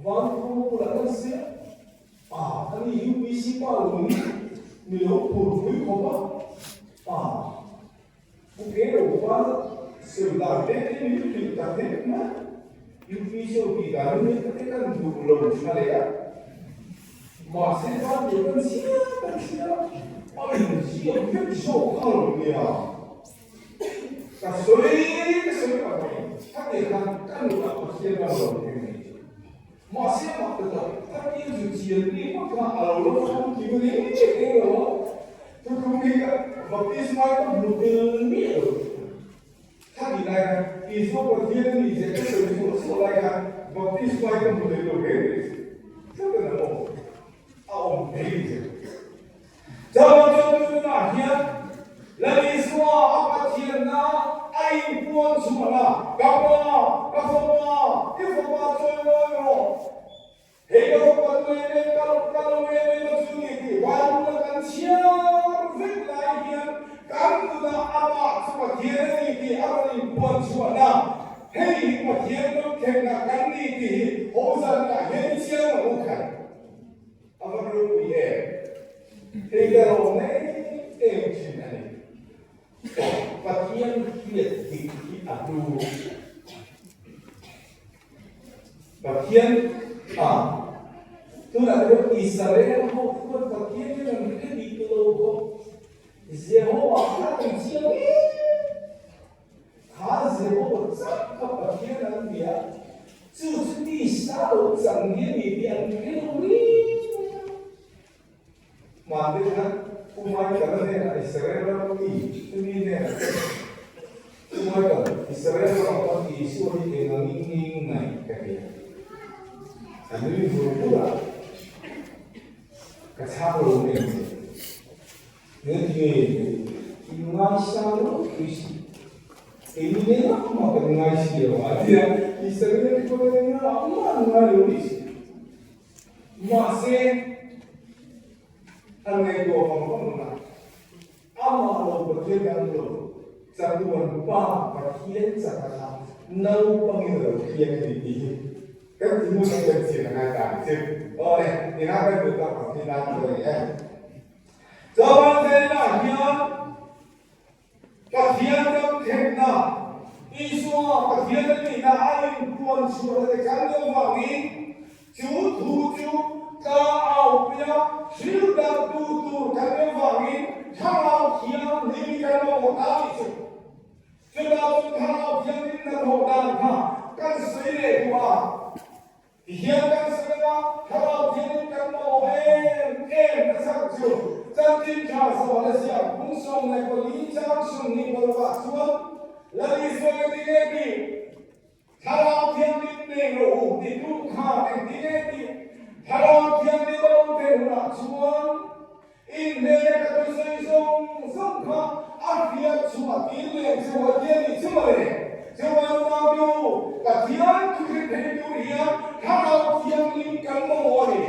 Vankhawm bulah kan sawi a. A, a ni UPC pa lo ni, mi lo phur pui khawp a, a, Pu Ke lo khan sawi dan te te min hrilh ta hlek mai, UPC ho tih dan hi heta te kan duh lo tha leh a, mahse Bible kan chhiar kan chhiar a, a inziak vek zawk kha lo nia, ka sawi ka sawi ta mai, khati khan ka nunah Pathian ram lo thleng mai chu. Mahse mak ta tak, khatia zu chian mi ngawt kha a lo la famkim reng reng lo a, thutlung hi ka baptisma ka hmu tel miah lo. Khatih lai khan Isua Pathian a nih zia ka sawi suah suah lai khan baptisma hi ka hmu tel lo reng reng si. Hriat a awm a awm thei ni che. Chawlh chawlhna hian Lal Isua a Pathianna a inpuan chhuah a, Ka Pa, ka fapa, i fapa chawi mawi rawh. Hei ka fapa chu em em ka ka lo em em a chu ni tih Bible a kan chhiar vek lai hian kan nunah amah chu Pathian a ni tih a rawn inpuan chhuah a, hei hi Pathian ram thlenna kan ni tih hi Hosanna hian i chiang ang u khat. A va ropui em? Hei ka rawh mai em thin a ni. Pathian hriat dik hi a hlu. Pathian a tunah te pawh Israel ho chuan Pathian hi an hre dik lo bawk. Jehovah kha an chiang em? Kha Jehovah chauh kha Pathian an bia. Chu chu tisa lo chang hi a ni tih an hre lo reng mai a. Mahni khan Pu Michael-a hnenah Israel ram mi chumi hnenah Pu Michael, Israel ramah khan Isua hi eng angin nging ngaih ka ti a. A nui vur vur a, ka chhang lo nen che. Engati nge i ngaisang lo tui si? Keini nen ah mah kan ngai si lo a tia Israel te pawh nen ah mah an ngai lo ni si. Mahse, an ngaihtuah vang vang la, amah lo Pathian dang lo, chatuan Pa Pathian chaka kha naupangin a lo piang a ni tih hi kan ti hmun a kan chian a ngai ta ni chu. Aw le, tinah kan duh tak ang hi nan chu a ni e. Chuan zelah hian Pathian ram thlenna, Isua Pathian a nihna a inpuan chhuahna te kan lo vangin chu thu chu tlangaupuia thil darhtu tur kan lo vangin Thlarau Thianghlim kan mamawh ta tih chu. Chutah chu Thlarau Thianghlim hnathawh dan kha kan sawi leh duh a. Tihian kan sawi a, Thlarau thiangin kan mamawh em em ka chhan chu Chanchin Tha Zawhna ziak bung 14 chang sawmhnih parukah chuan Lal Isua ka ti nge tih? Thlarau Thianghlim nei rawh u ti tu khan engti nge tih? Thlarau Thianghlim a lo thlen hunah chuan Inhmel ka thusawi zawng zawng kha a hriat chhuah tir leh che Pathian nih chu mawle. Chuan Nau Pathian thu hre thei tur hian Thlarau Thianghlim kan mamawh a ni.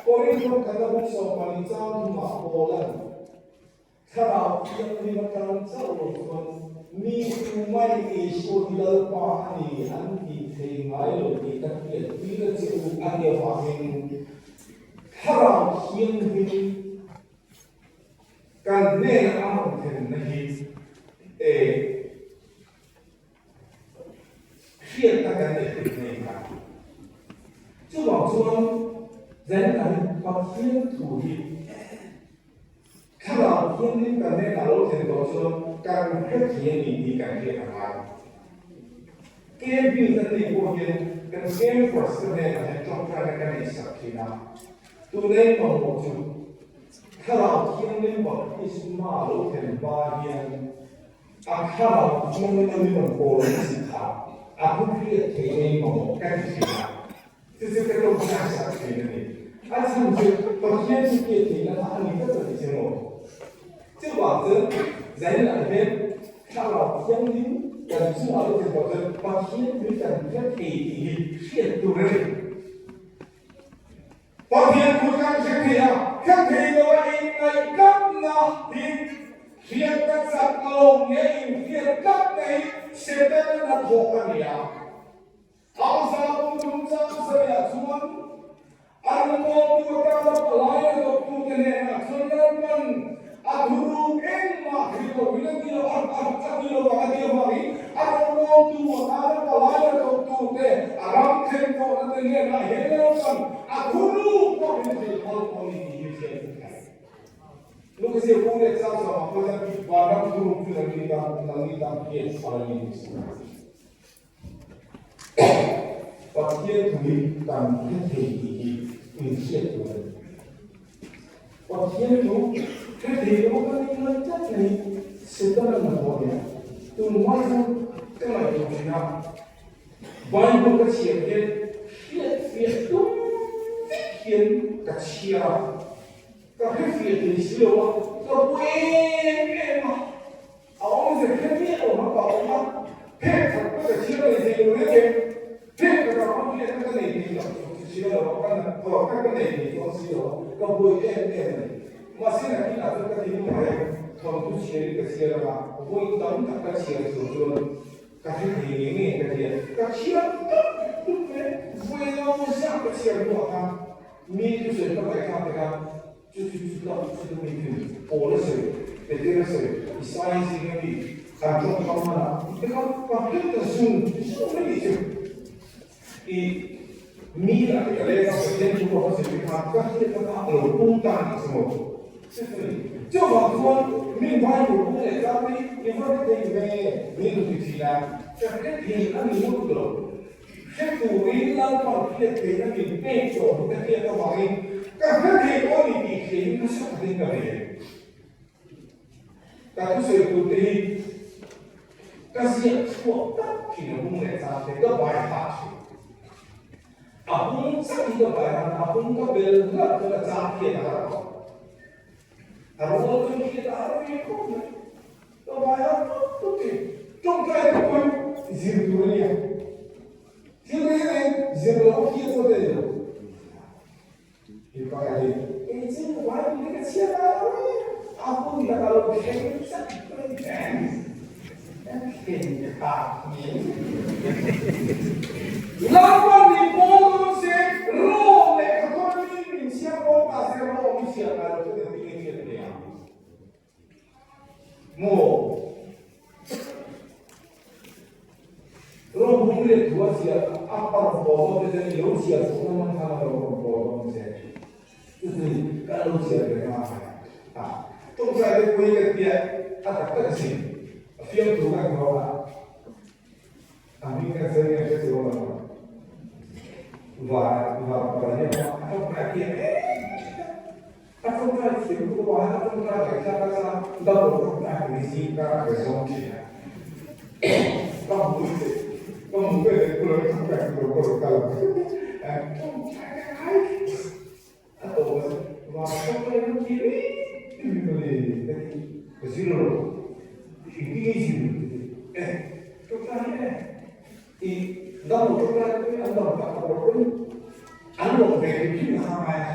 Korinth khatna buk 14 chang thumah Paula'n Thlarau Thianghlim atang chauh lo chuan mi tumai Isua hi Lalpa a ni an ti thei ngai lo tih ka hriat tir a che u a nia vangin Thlarau Thianghlim kan hnena a rawn thlenna hi e hriatna kan neih theih na in a. Chuvang chuan Zainah hi Pathian thu hi Thlarau Thianghlim kan hnenah lo thlen tawh chuan kan hre thei a ni tih kan hriat a ngai. Camping kan neih pawh hian kan campers te hnenah hian tawngtaina kan neih sak thin a. Tuna in mamawh chu Thlarau Thianghlim baptisma lo thlen hma hian a Thlarau Thianghlim a lim an pawl an chi kha a thu hriat theihna in mamawh kan ti thin a. Chu chu ka tawngtai sak thin a ni. A chhan chu Pathian chu piah theihna kha a ni tlat a ti che maw? Chuvang chuan Zainah hian Thlarau Thianghlim kan chungah lo thlen tawh chuan Pathian tui kan hre thei tih hi hriat tur a ni. Pathian thu kan hre thei a, hre thei lo a inngaihkatna hi hriat ka chak lo nge inhriat tlatna hi Setana hnathawk a ni a. Hausa pum chungchang sawiah chuan a rawngbawltu atana palai a dawptute hnenah chuan Lalpan a thuruk engmah thei loin a ti lo a a ti lo vang a ti avangin a rawngbawltu atana palai a dawptute a ram thlen tawhna te hnenah hian Lalpan a thuruk pawh min thei phal pawh a ni tih hi hriat a thei. Lungzir kung leh chang zawngah pawh hian vanram thuruk chu nangni tan nangni tan hian phal a ni tih sawi. Pathian thu hi kan hre thei tih hi inhriat tur a ni. Pathian thu hre thei lo kan nih ngai tlat mai Setana hnathawh nia tun hma chu ka ngaihtuah thin a, Bible ka chhiar hian hriatfiah tum vek hian ka chhiar a, ka hrefiah thei si lo a, ka bu em em a. A awmze hre miah lo hmang ka awm a, phek khat pawh ka chhiar nei thei lo reng em? Phek khat ah pawh hriatna ka nei thei tak chu chhiar lo a, ka nat tawh kha ka nei thei chuang si lo a, ka buai em em a ni. Mahse nakinah chuan ka thinlung reng thawnthu chhiarin ka chhiar ang a, vawi tam tak ka chhiar chhuah chuan ka hre thei ngei ngei ka ti a, ka chhiar tak tuk mai, vawi lo zah ka chhiar hnuah khan mi thusawi ka ngaihthlak te khan Chu chu chu tak chu mi chu Paul a sawi, Peter a sawi, Isaia zinga mi an tawngkam hman a, ti kha ka hre ta zung zung mai tih chu i mi a ti ka leng a, Pathian thu ka va zir te khan ka hriat na kha a lo pung ta a nih chu maw? Chuvang chuan min Bible bung leh tlang te hi i va hre thei ve min lo ti thin a, ka hre thei a ni ngawt lo. Hre turin Lalpan hriat theihna min pek tawh hi ka hriat avangin ka hre thei pawh a ni tih hriain nasa takin ka ve. Ka thusawi turte hi ka ziak chhuak tak thin a bung leh chang te ka bai hah thin. A bung chauh hi ka bai hah a bung ka bel hlauh chuan a chang hriat a har tawh. A rual chuan hriat a har ve khawp mai. Ka vai a tut tut thin. Tawngtai te pawhin zir tur a nia. Thil reng reng zir loh hi a chuan nei lo. Mipa ka hi kei chu Bible hi ka chhiar ngai lo e. A hun tak a lo thleng chat mai thleng khak mai. Lalpan min pawl dawn se Rom lehkha thawn mi min chhiar dawn ta se Rom i chhiar ngai lo chu engtin nge hriat theih ang? Maw? Rawng bung leh thu a ziah a a rawn pawl dawn te chuan i lo chhiar chhuah na man khan a lo rawn pawl dawn che. Chutni ka lo chhiar ve nghal mai a. Tawngtai te pawhin ka tia a tak tak asin. A fiamthu kan hmang a. A hming kan sawi nge hre chuang lo. Van van van hian a tawngtai thiam em a tawngtai thiam lutuk a a tawngtai ngaihthlak a chuan double tawngtai pawh hi zing karah ka zawng thin a. Ka hmu che ka hmu ve leh kula ka tawngtai tur ka rawn kal ang. Tawngtai ka ngai a tawp a van tawngtai lam thiam em em a ni ka ti ka zir lo. Engtin nge i zir ka ti eh tawngtai eh. I dam lo tawk lai pawhin an dam tak tak loh pawhin an lawm ve hrim hrim a ngai a.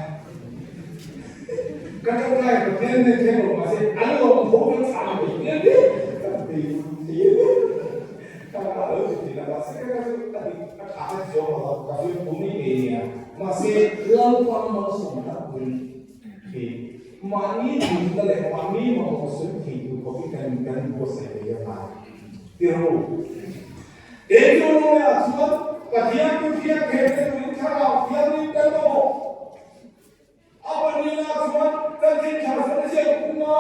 Ka tawk lai Pathian nen thleng lo mahse an lawm tho kan chhang ve hmel viau ka ti thei viau. Ka lakah a lo ti thin a, mahse ka chu a dik a tha ka ti zawk lo a, ka fimkhur mai ngei nia. Mahse Lalpa malsawm tak pui hi mahni duhna leh mahni mamawh sawi thei tur khawpin kan kan buatsaih ve a ngai. Tirhu. Deuteronomy-ah chuan Pathian chu hriat theihna turin thlarau thianghlim kan mamawh. A pahnihnaah chuan chanchin tha hran ziak kunga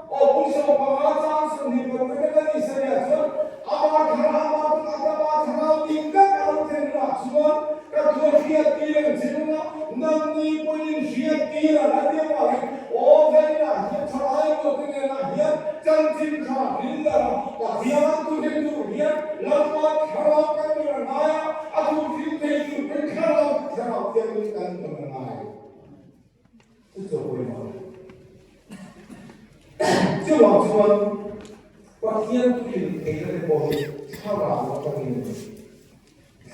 aw 15 chang 25 kan Isaiah chuan ama thlarau ama tunah ka pa thlarau dik tak a lo thlen hunah chuan ka thua hriat tir ang che nunga nangni pawhin hriat tir ang a ti avangin aw zaninah hian thalai rualte nenah hian chanchin tha hrildarh a Pathian thu hrilh tur hian Lalpa thlarau kan rawn a ngai a, a thu hrilh thei tur pawn thlarau chu thlarau thianghlim kan rawn a ngai. Chu chu a pawimawh a ni. Chuvang chuan Pathian thu hrilh theihna te pawh hi thlarau atangin a ni.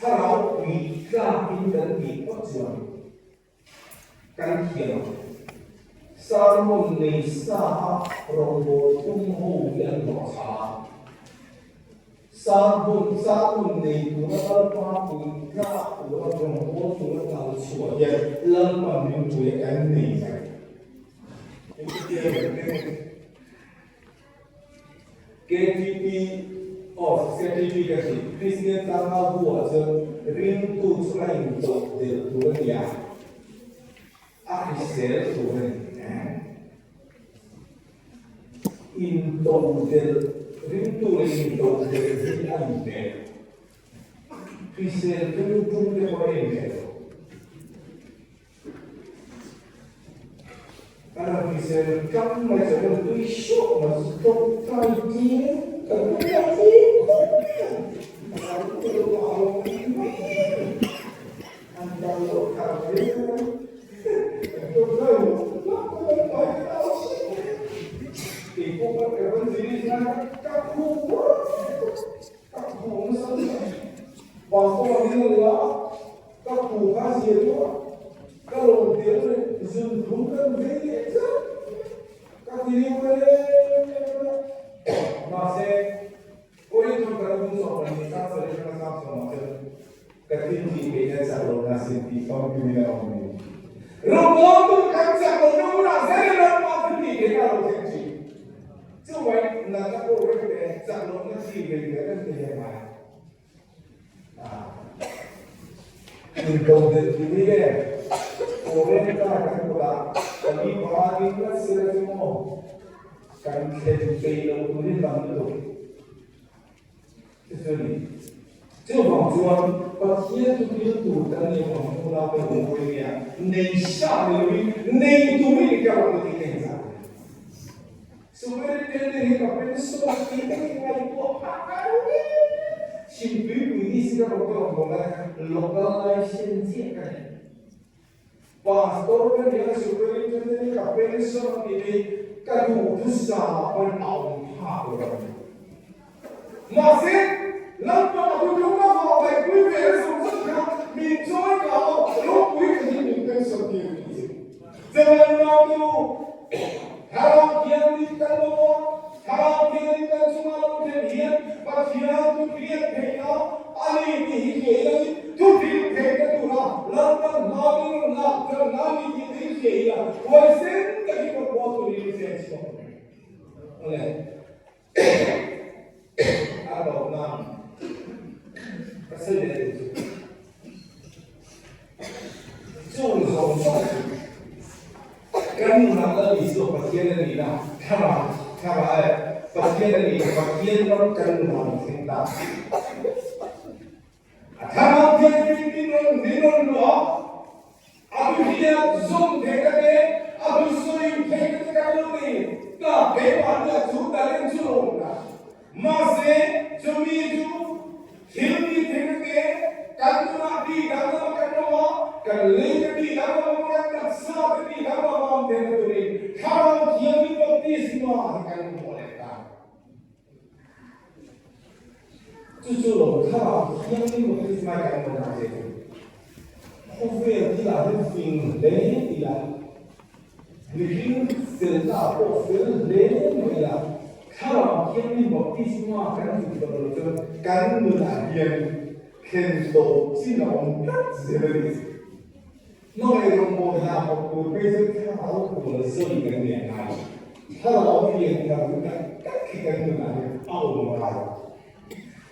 Thlarau pui tlakin kan tih phawt chuan Kan thiam ang. Sermon nei sa a rawngbâwl tum ho hi an hlawh chhah a. Sermon sermon nei tura Lalpa pui tlak tura rawngbâwl tura kal chhuah hian Lalpan min pui a kan nei mai. KTP of KTP ka ti, Kristian tlangau bu ah chuan ringtu chu a intawh delh tur a ni a, a hrisel tur a ni. Intawh delh, ringtu leh intawh delh hi a inhmel. Hrisel tum tum te pawh a inhmeh lo. Kan rawn hrisel tang mai chuan kan tui hruah mai chu tawngtai tir kan tawngtai tir khawp mai a. A lo ti lo a lo ti mai an dam lo thar hle mai. Kan tawngtai lo lak ka tawngtai ka au chiah mai. Keipawh kan evangelist nan ka khuh Ka khuh nasa lutuk a, pastor a ni lo a, ka khuh kha zia chu a, ka lawm tel leh zun thum kan vei leh tlat ka ti riu ka lem em a, mahse Korinthon kan bung sawm pahnih sang sarih atanga sang sawmah chuan ka thil tih theihna chak lohna sin tih famkim in a awm ni. Rawngbawl tur kan chak lohna hmunah zel ram ah thil tih theihna a lo thleng thin. Chuvai natna pawh reng te chak lohna chi ve ve reng te hian ngai a. Intodelh tih hi nge Korean car kan kutah pali panga ding tlat sila chu maw kan thlen peih loh turin tam lutuk. Chu chu a ni. Chuvang chuan Pathian chu thil tur kan nih avang chu unau te awm pawhin nia nei sa ni loin nei turin i kal ang tih ka inzah ve. Superintendent hi ka pension tih te hi ngaihtuah phah ngai lo em. Chhimtuipui district a rawn kal ang bawk a, local license chiah ka nei. Pastor ka nia Superintendent hi ka pension a tih hi ka duhthusam ah pawhin a awm phak lo a ni. Mahse, Lalpa a thu tlung a vah vaipui ve a zawng zawng kha min chawi ka a, ropui ka hi min pension tir a ni. Zeman nau te u, Thlarau Thianghlim kan lo a, Thlarau Thianghlim kan chunga lo thlen hian Pathian thu hriat theihna a ni tih hi hriai loin thu hrilh theihna tura Lalpan hma min rawn lak ṭanna a ni tih te hi hriai ila huaisen takin rawn bual turin i chen chhuak ang. Awle. A tawp nan ka sawi leh duh chu. Chung zawng zawng chu kan nunah Lal Isua Pathian a nihna thlarau thlarau eh Pathian a nihna Pathian ram kan nunah an thleng ta. A thlarau thianghlim min rawn min rawn luah a thu hian zawm thei ka te a thu sawi thei ka te kan lo nei ta keimahni a chu talent chu lo awm ta. Mahse, chumi chu thil ti thengte kan nunah ti danglam a kan awm a, kan lei te ti danglam a, kan taksa te ti danglam a awm theihna turin Thlarau Thianghlim baptisma hi kan hmuh leh ta. Chu chu lo Thlarau Thianghlim baptisma hi kan hmuh ta che. Khawvel thilah hian fing hle ila. Mihring felna pawh fel hle mai la, Thlarau Thianghlim baptisma kan zuk tawh lo chuan kan nunah hian thlen tawp chin a awm tlat zel a ni. Hmangaih rawngbawlna hna thawk tur phei chuan Thlarau pawl zawi kan ni a ngai. Thlarau pian thar tak tak hi kan nunah hian a awm a ngai.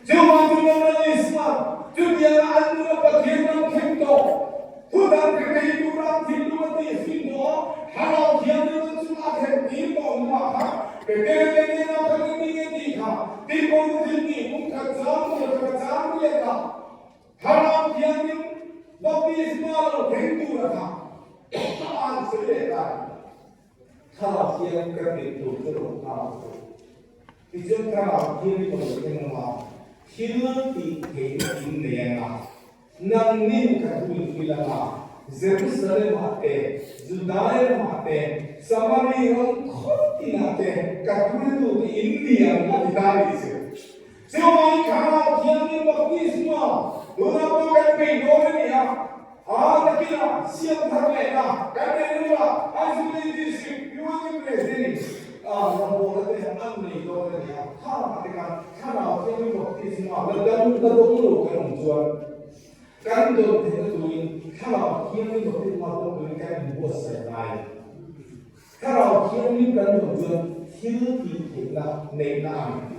Chuvang chu Lalna Isua chutianga an nuna Pathian ram thleng tawh, thudang thei thei tura an thinlung a tih fin tawh a, Thlarau Thianghlim an chunga a thlen tir tawh hnuah khan Petera te nena khan engtin nge tih kha Tirhkohna thil tih hmung khat zam tur kha ka chang riat a, Thlarau Thianghlim baptisma lo thleng tura kha an sawi leh ta. Thlarau hian ka tih tur chu lo nghak a. Tichuan thlarau hian i rawn thleng ang a, thil tih theihna in nei ang a, nangnin ka thu in hrilh ang a, Jerusalem-ah te, Judai ramah te, Samari ram khaw tinah te ka thuretute in ni ang a ti ta a nih chu. Chuvangin thlarau thianghlim baptisma tunah pawh kan bei dawn a ni a. A takin siam thar leh na kan nei lut a, Aizawl District UNM President rawngbawlna te an nei dawn a ni a, khang te khan thlarau thianghlim baptisma la dang la dawng lo kan awm chuan kan dawn theihna turin thlarau thianghlim baptisma dawng turin kan inbuatsaih ngai. Thlarau thianghlim kan dawn chuan thil tih theihna neihna a ni.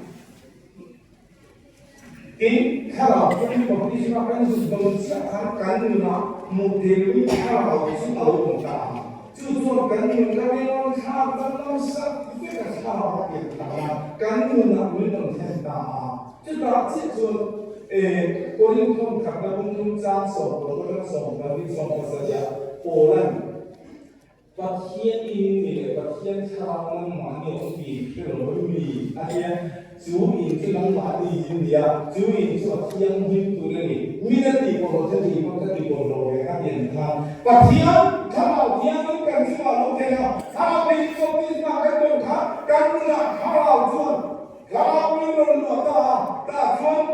Tin, Thlarau Thianghlim baptisma kan zut dawn chiah khan kan nunah hmuh theihlohin Thlarau chu a lo awm ta a. Chu chuan kan nun ka rinawm thlak danglam sak vek a Thlarau a pian ta a, kan nunah min rawn thlen ta a. Chutah chiah chuan. Korinth thawm khatna bung thum chang 16 atanga 17 17 ah Paula'n Pathian in ni leh Pathian thlarau nangmahni a awm tih hre lo mai mi a tia, chu in chu nangmahni in ni a, chu in chu a thianghlim tur a ni. Min a tih pawlh loh che tih pawh ka ti pawlh lo ve ka ti ang khan Pathian thlarau thianghlim kan chungah lo thlen a, thlarau thianghlim baptisma kan dawn khan kan nunah thlarau chuan thlarau min rawn luah ta a, tah chuan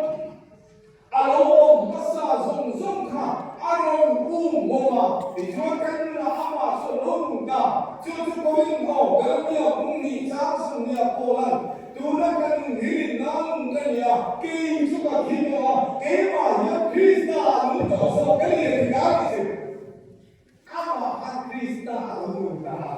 A lo awm hmasa zawng zawng kha a rawn um bawm a, tichuan kan nunah amah chu a lo nung ta. Chu chu Korintho, Galatia, Pumhnih, Changsun nia Paula'n, Tuna ka nun hi rinna nung ka ni a, kei chu ka thi tawh a, keimah hian Krista a nung tawh zawk ka ni a ti ta ti chu. Amah kha Krista a lo nung ta a,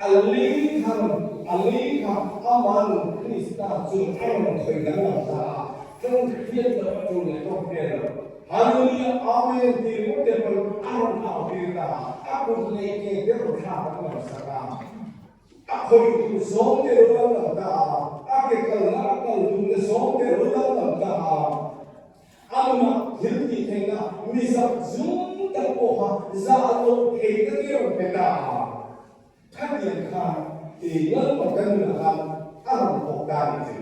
a lei kha rawn, a lei kha ama nun Krista chuan a rawn khawih danglam ta a, tawng hriat loh a tul leh tawng hriat loh, Hallelujah, Amen ti ringawt te pawn a rawn au tir ta a, a kut leh ke te rawn thlak danglam sak a, a khawih duh zawng te lo danglam ta a, a ke kalna a kal duhna zawng te lo danglam ta a. A nunah thil tih theihna mi zak zum tak pawh kha zah loh theihna te rawn pe ta a. Khatiang khan i Lalpa kan nunah khan a rawn thawk ta a nih chu.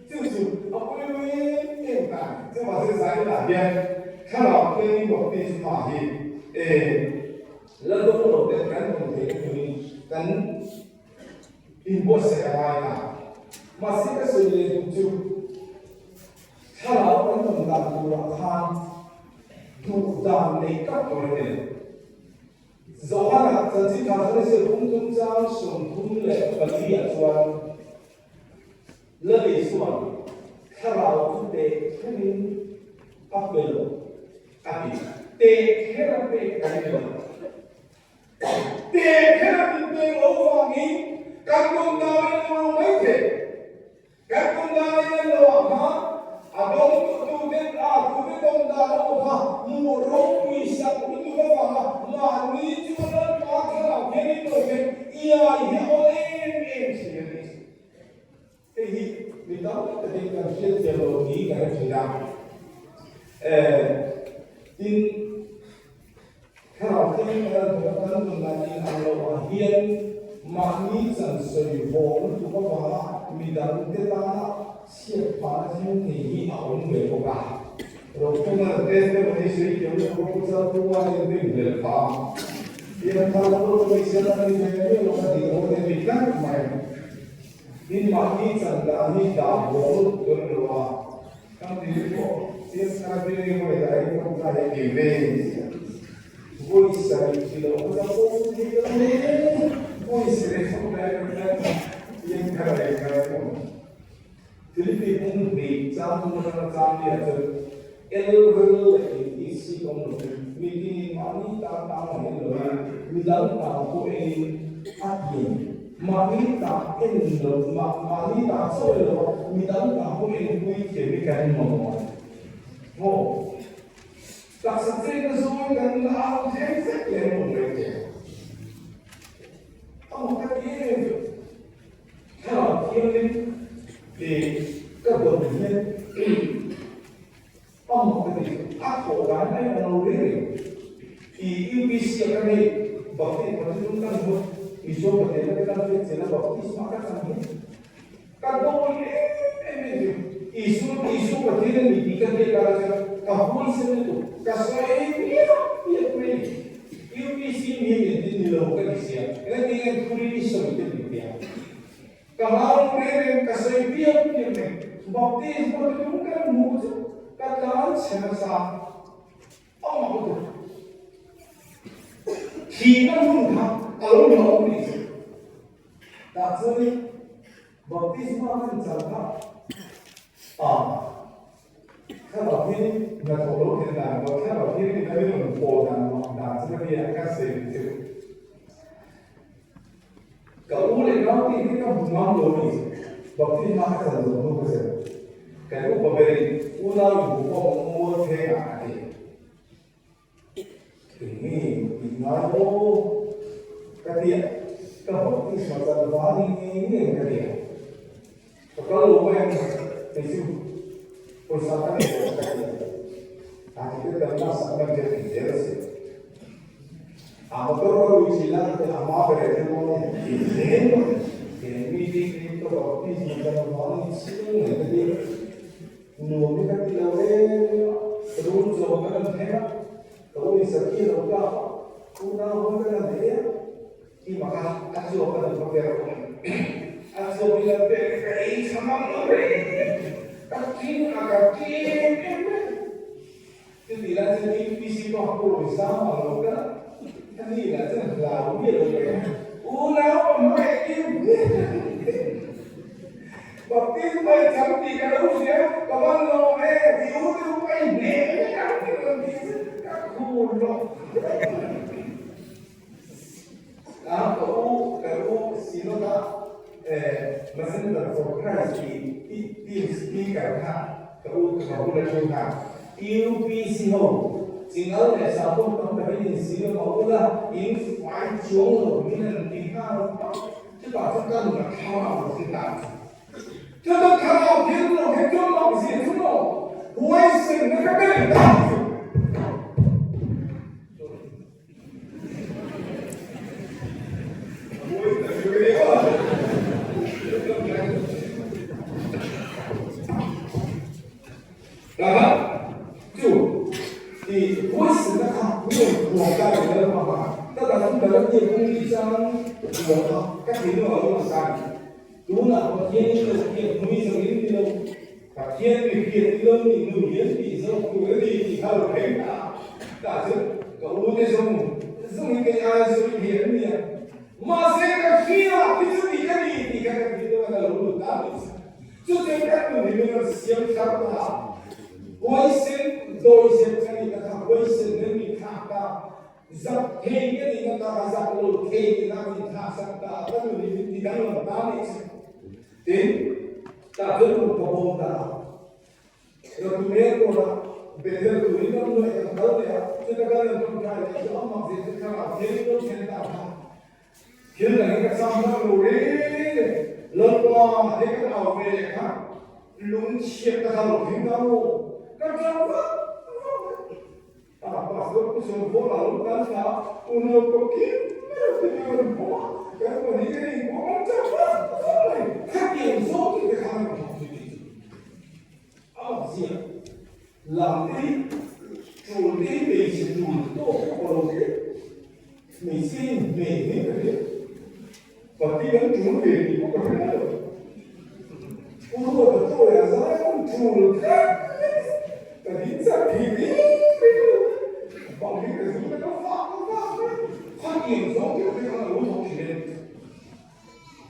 Chu chu a pawimawh em em ta a ni. Chuvang chu Zainah hian Thlarau Thianghlim Baptisma hi e la dawng lo ten kan awm theihna turin kan inbuatsaih a ngai ta. Mahse ka sawi leh duh chu. Thlarau kan awm dan turah khan duh dan nei tak tur a ni lo. Johana chanchin tha chuan Israel pum chungchang 34 ah chuan Lal Isua'n thlarau chu teh kherin a pe lo a ti. Teh kher a pek kan ni lo. Teh kher a min pek lo vangin kan awm dan a inang lo maithei. Kan tum dan in an lo ah kha a dawng tute a tute dawng dan a awm kha hmuh ropui sak lutuk avanga mahni chu a Lalpa thlarau hian in lo hian iai hi a awl em em thin a ni. Hei hi mi tam takin kan hriat thiam lo ni ka hre thin a. Tin, Thlarau thianghlim a lan tawh kan nunah in ang loh ah hian mahni chan sawi haw lutuk avanga midang te tana chhiat phahna thleng thei hi a awm ve bawk a. Rokhawma testimony sawi thiam loh pawh chu chal pu a in rin hlel phah a, pian thar lo lo mai se la ni ve miah lo ka tih dawn em ni tlat mai. Tin, mahni chan dan hi dah haw lutuk tur a ni lo a. Kan dil pawh Siamthar veng emaw leh ai pawh kha hei ti ve sia. Vawi sarih chi loh kha ka pawm thei lo hle. Vawi sarih chhawk lai pawh hian Siamthar leh ngai pawh. Philippi pum hnih chang thum atanga chang liah chuan el rel leh in tih awm lovin mi tinin mahni tan tan a en lovin midang tan pawh enin a tiang. Mahni tak en lo, mahni tak sawi lo a, midang tak pawh enpui thiam hi kan mamawh a ni. Maw? Taksa chenna zawng kan la au thleng vek lem lo mai che. A mak ka ti em em chu. Thlarau Thianghlim tih ka dawn hian a mak ka ti chu. A thawh dan mai a lo reng reng. I UPC a kan hei Baptist Pathian kan hmu Isua Pathian na kan hriat chian a Baptisma ka chan hi ka dawi em em em chu Isua Isua Pathian a ni tih ka hriat lai chuan ka huaisen lutuk ka sawi ei piap piap mai ni. UPC mi hi min ti ni lo ka ti sia engtin nge thuri i sawi te min ti a. Ka hlau reng reng ka sawi piap piap mai. Baptisma te tum kan hmuh chu ka tlan chhe nasa. A mak lutuk. Thihna hun kha a lo ni awm ni chu. Tah chuanin baptisma kan chal kha a thlarau hianin hnathawh lo thlen dan emaw thlarau hianin a rinawm pawl dan mak dan chu ka nia ka sawi chu. Ka u leh nau tih hi ka hmu ngam lo ni. Baptisma ka chan zawh hnu ka chan. Kan upa berin unau in hmu pawh ang mual pheng ah a ti. Eng nge tih ngai aw ka ti a, ka baptisma chan va ni ngei ngei ka ti a. Ka kal lo mai ang kei chu. Pawisa ka nei lo ka ti a, a ti te kan laksak na vel in zel a si. A motor ka lui thin a, a hma ber ah hian maw ni hle mai. He meeting hi ka baptism kan vang in chhung mai ka ti a, nuam hi ka ti lo em em a, rul zawh kan han thleng a, ka ui sakhi a lo kap a, unau ho kan han ei a, I maka a chuak a lo va ber awm. A chuak i lo ber ka ei tha mang lo reng reng. Ka tling a ka tlem em em. Chuti lai chuan UPC pawh a pawi zam a lo kal a, a ni lah chuan hlau miah lo reng a. Unau ka hmangaih tir miah lo. Baptisma i chang tih ka lo hria, ka van lawm e, i u te u ka i hneh vek ang tih rawn tih chu ka khur lawk lawk. A ka u ka u Synod-a Messenger for Christ tih team speaker kha ka u ka bul a thu kha. UPC ho chingal leh sapawm tam takin in Synod a ula in fai chuang lo min an ti nghal vak. Chutah chuan ka nun a thlarau lo thil ta. Chutah thlarau thil lo he chuan mak zia chu maw huaisen na kha ka nei ta chu. Pathian mi hriat i lo nih nu hian tih zawk tur a ni tih kha lo thleng ta a, tah chuan ka u te zawng zawng hi kei aia sawi thei an nia. Mahse ka hria khi chu tih ka ni tih kha ka tih dawn a ka lo lut ta mai chu. Chutiang kan nun hi min rawn siam thar ta a, huaisen dawizep ka nih na kha huaisen nen min thlak ta, zak thei ka nih na ta kha zak lo thei tina min thlak sak ta a, ka nun hi min ti danglam ta mai chu. Tin, tah chuan kum ka bawm ta a. Ratume kawrah Bethel turin ram nuaih kan kal leh a, chuta kal in ṭawngṭai leh chu amah zir chu thlarau thiangin lo thlen ta kha. Thil dang hi ka cham hlak lo reng reng. Lalpa, hei kan au ve leh kha lungchhiat ka kha lo thleng ta maw? Ka ṭang vak vak mai. A pastor pu Sawmbawl a lo kal thla a, unau pawh kim mai lo te chu an bawm a, kan pahnih kan inbawm an chak vak vak mai, khatiang zawng te khan an thawk zui tih chu a awmzia lam te hi tul te hi hmeichhe tul tawk pawh lo te hmeichhia in hmei mai ka hria, pati kan tul ve tih pawh ka hre lo, Pu Ruata chawi a zai a tul tlat mai ka ding chak thei reng reng lo mai, bang hi ka zu te ka vak ka vak mai, khatiang zawng deuh te khan a lo thawk thin em?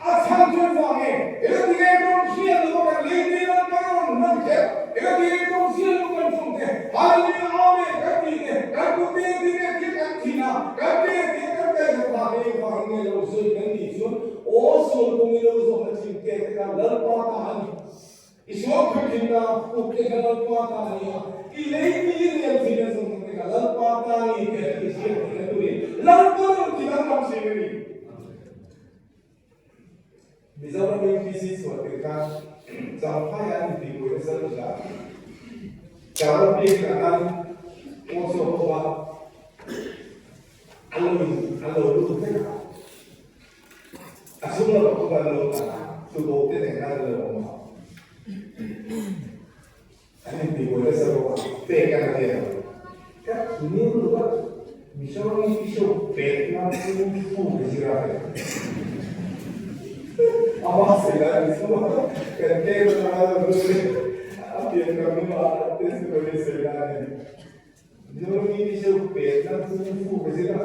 A chhan chuan vang nge? Engati nge tawng hriat lo kan lei te lan kan rawn hman kher? Engati nge tawng hriat lo kan chhung te? Hallelujah Amen kan tih te, kan ku te ti nge thil kan thin a, kan te te kan kaihza ta te vang nge lo sawi kan tih chuan aw sual kawng i lo zawh na thin te te kha Lalpa ta a ni. I sual phur thin na uk te kha Lalpa ta a ni a, i lei mi i rial thin na zawng te kha Lalpa ta a ni tih a ti hriat theih na turin Lalpa lo ti danglam thin a ni. Mizoram UPC chhuah tir khan Champhai ah an intihbuai nasa lutuk a, Chara biak ah khan Pawngsual ho a an lo in an lo lut vek a, a chhung lamah pawh khan an lo tlan a, tuboh te nen khan an lo awm a, an intihbuai nasa bawk a, pek a na vel a. Ka thinrim lutuk a, Mizoram UPC ho pek nan chu fu ka zir a ve. A hma sawi lai ni chu kan tlem atanga lo lut a pian ka hnuah testimony sawi lai a ni. Mizoram UPC ho pek nan chu fu ka zir a,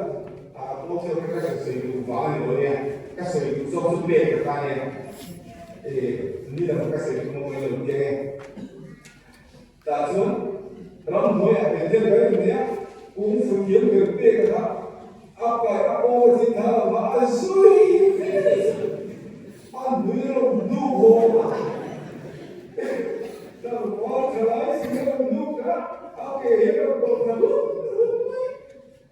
a pawh chu ka sawi duh vang a ni lo nia, ka sawi duh zawk chu pek ka ta nia. Ni lam ka sawi duh maw lo tia nge. Tah chuan ramhnuaiah Bethel kan in nei a, kung fu thiam ber pek a kha a paih a aw a zin thar lo va, a zui vek a ni chu. A nui rawn hnuk haw a, tlangval tha lai si hian rawn hnuk kha a ke hian rawn tawlh thla hlut hlut mai.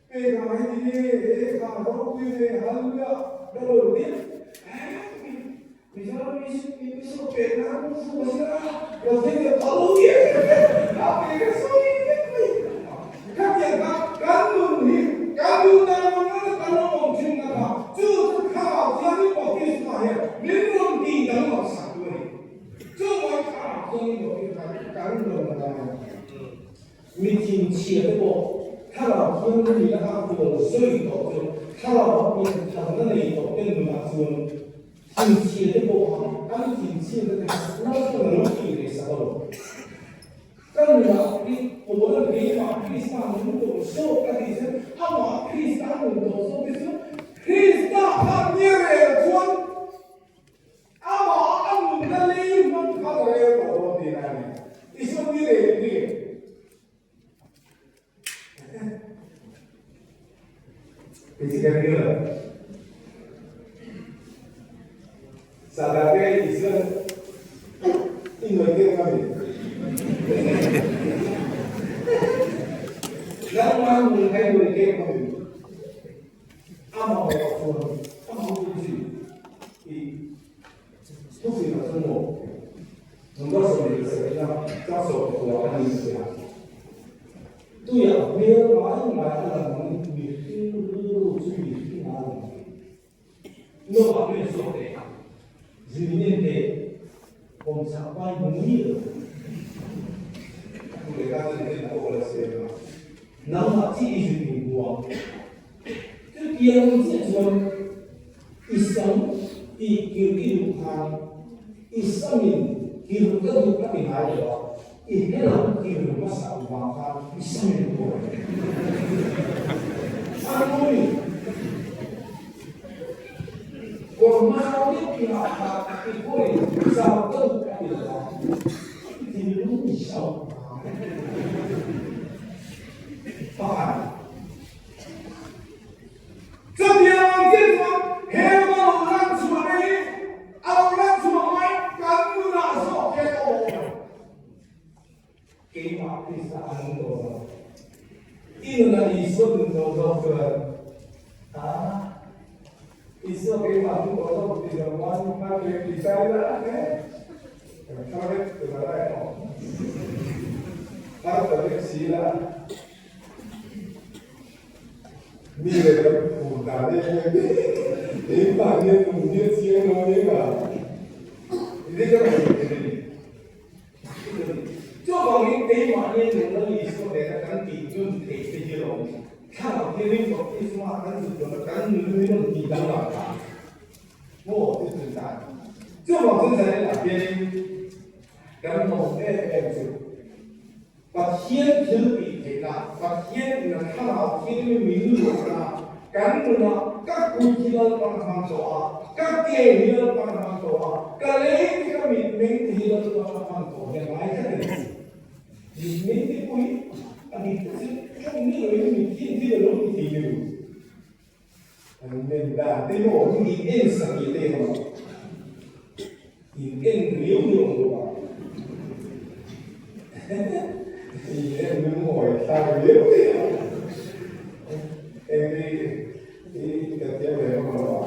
Pek ang hi ti nge, he kha ropui ve, hallelujah, ka lo ti a. Mizoram. Khatiang kha kan nun hi kan nun dan ang ang kan lo awm thin na kha chu chu thlarau thianghlim baptisma hian min rawn tih danglam sak tu a ni. Chu mai thlarau thianghlim baptisma hi kan rawn la a ni. Mi thinchhia te pawh thlarau thianghlim nihna kha a bual sawi tawh chu thlarau a piantharna nei tawh te nunah chuan thinchhia te pawh kha an thinchhiatna te kha Lalpan a lo tih leh sak a lo. Ka nunah hi Paula keimah Krista nung tawh zawk a tih chuan amah Krista nung tawh zawk te chu Krista kha ni rel chuan amah a nunna lei hmang kha a rel tawh dawn tihna a ni. Isua ni rel in ni. Kei chu ka ring lo. Sadate Isua i ngawi deuh nga mi? Nangmah nun kha i ngawi deuh nga mi? Amah erawh chuan amah hu chu i thufin a chu maw? Number 27 chang 14 a ni a ti a. Tuiah hmel ngai ngai a lang angin mihring rilru chu mihring a lang thei. Noah hmel zawk teh, zirinen teh, kawmchhak pai hmu mi lo. Tu leh ka chu nen a awl a siam a. Nangmah chi i zir min hmu ang. Chutiang ang chiah chuan i sam tih kir i duh khan i samin kir ka duh a ti ngai lo a, i helam kir hmasa vang khan i samin a tuar a ni. A nui kawr hmasa deuh i hah kha i pawhin zau ka duh a ti lo a, i thinlung i zau vang a ni. Pakhat. Chutiang ang chiah chuan he lama lo lan chhuahna hi a lo lan chhuah mai kan nunah zawk hian a awm a. Keimah Krista a nung tawh lo. I nunah Isua nun tawh zawk chuan a Isua keimah nung tawh zawk ti lo man hman leh ti sai la he. Kan thar vek tur a lai maw? Thar ta vek si la. Mi leh kan phur dan em em keimahni a nung hi a chiang lo eng a, i ka ngaih theih a ni. Chuvangin keimahni a nung Lal Isua nena kan tih dun theih te hi lawm thlarau thiangin baptisma kan zut lova kan nun hi rawn tih danglam ta maw ti chun dan. Chuvang chuan zanin ah hianin kan lawm em em chu. Pathian thil tih theihna, Pathian in a thlarau thianghlim min luahna, kan nunah ka kut hi Lalpan a hmang tawh a, ka ke hi Lalpan a hmang tawh a, ka lei te ka mitmeng te hi Lalpan a hmang tawh hian ngai tlat a ni. Mitmeng te pawh hi a dik tak chu tawng ni loin mit hian thil a lo ti thei ni lo. An men dan te maw hi in en sak leh te emaw in en riau riau ang bawk a in en lungawi thlak riau riau eng hi i ka thiam ve vak lo a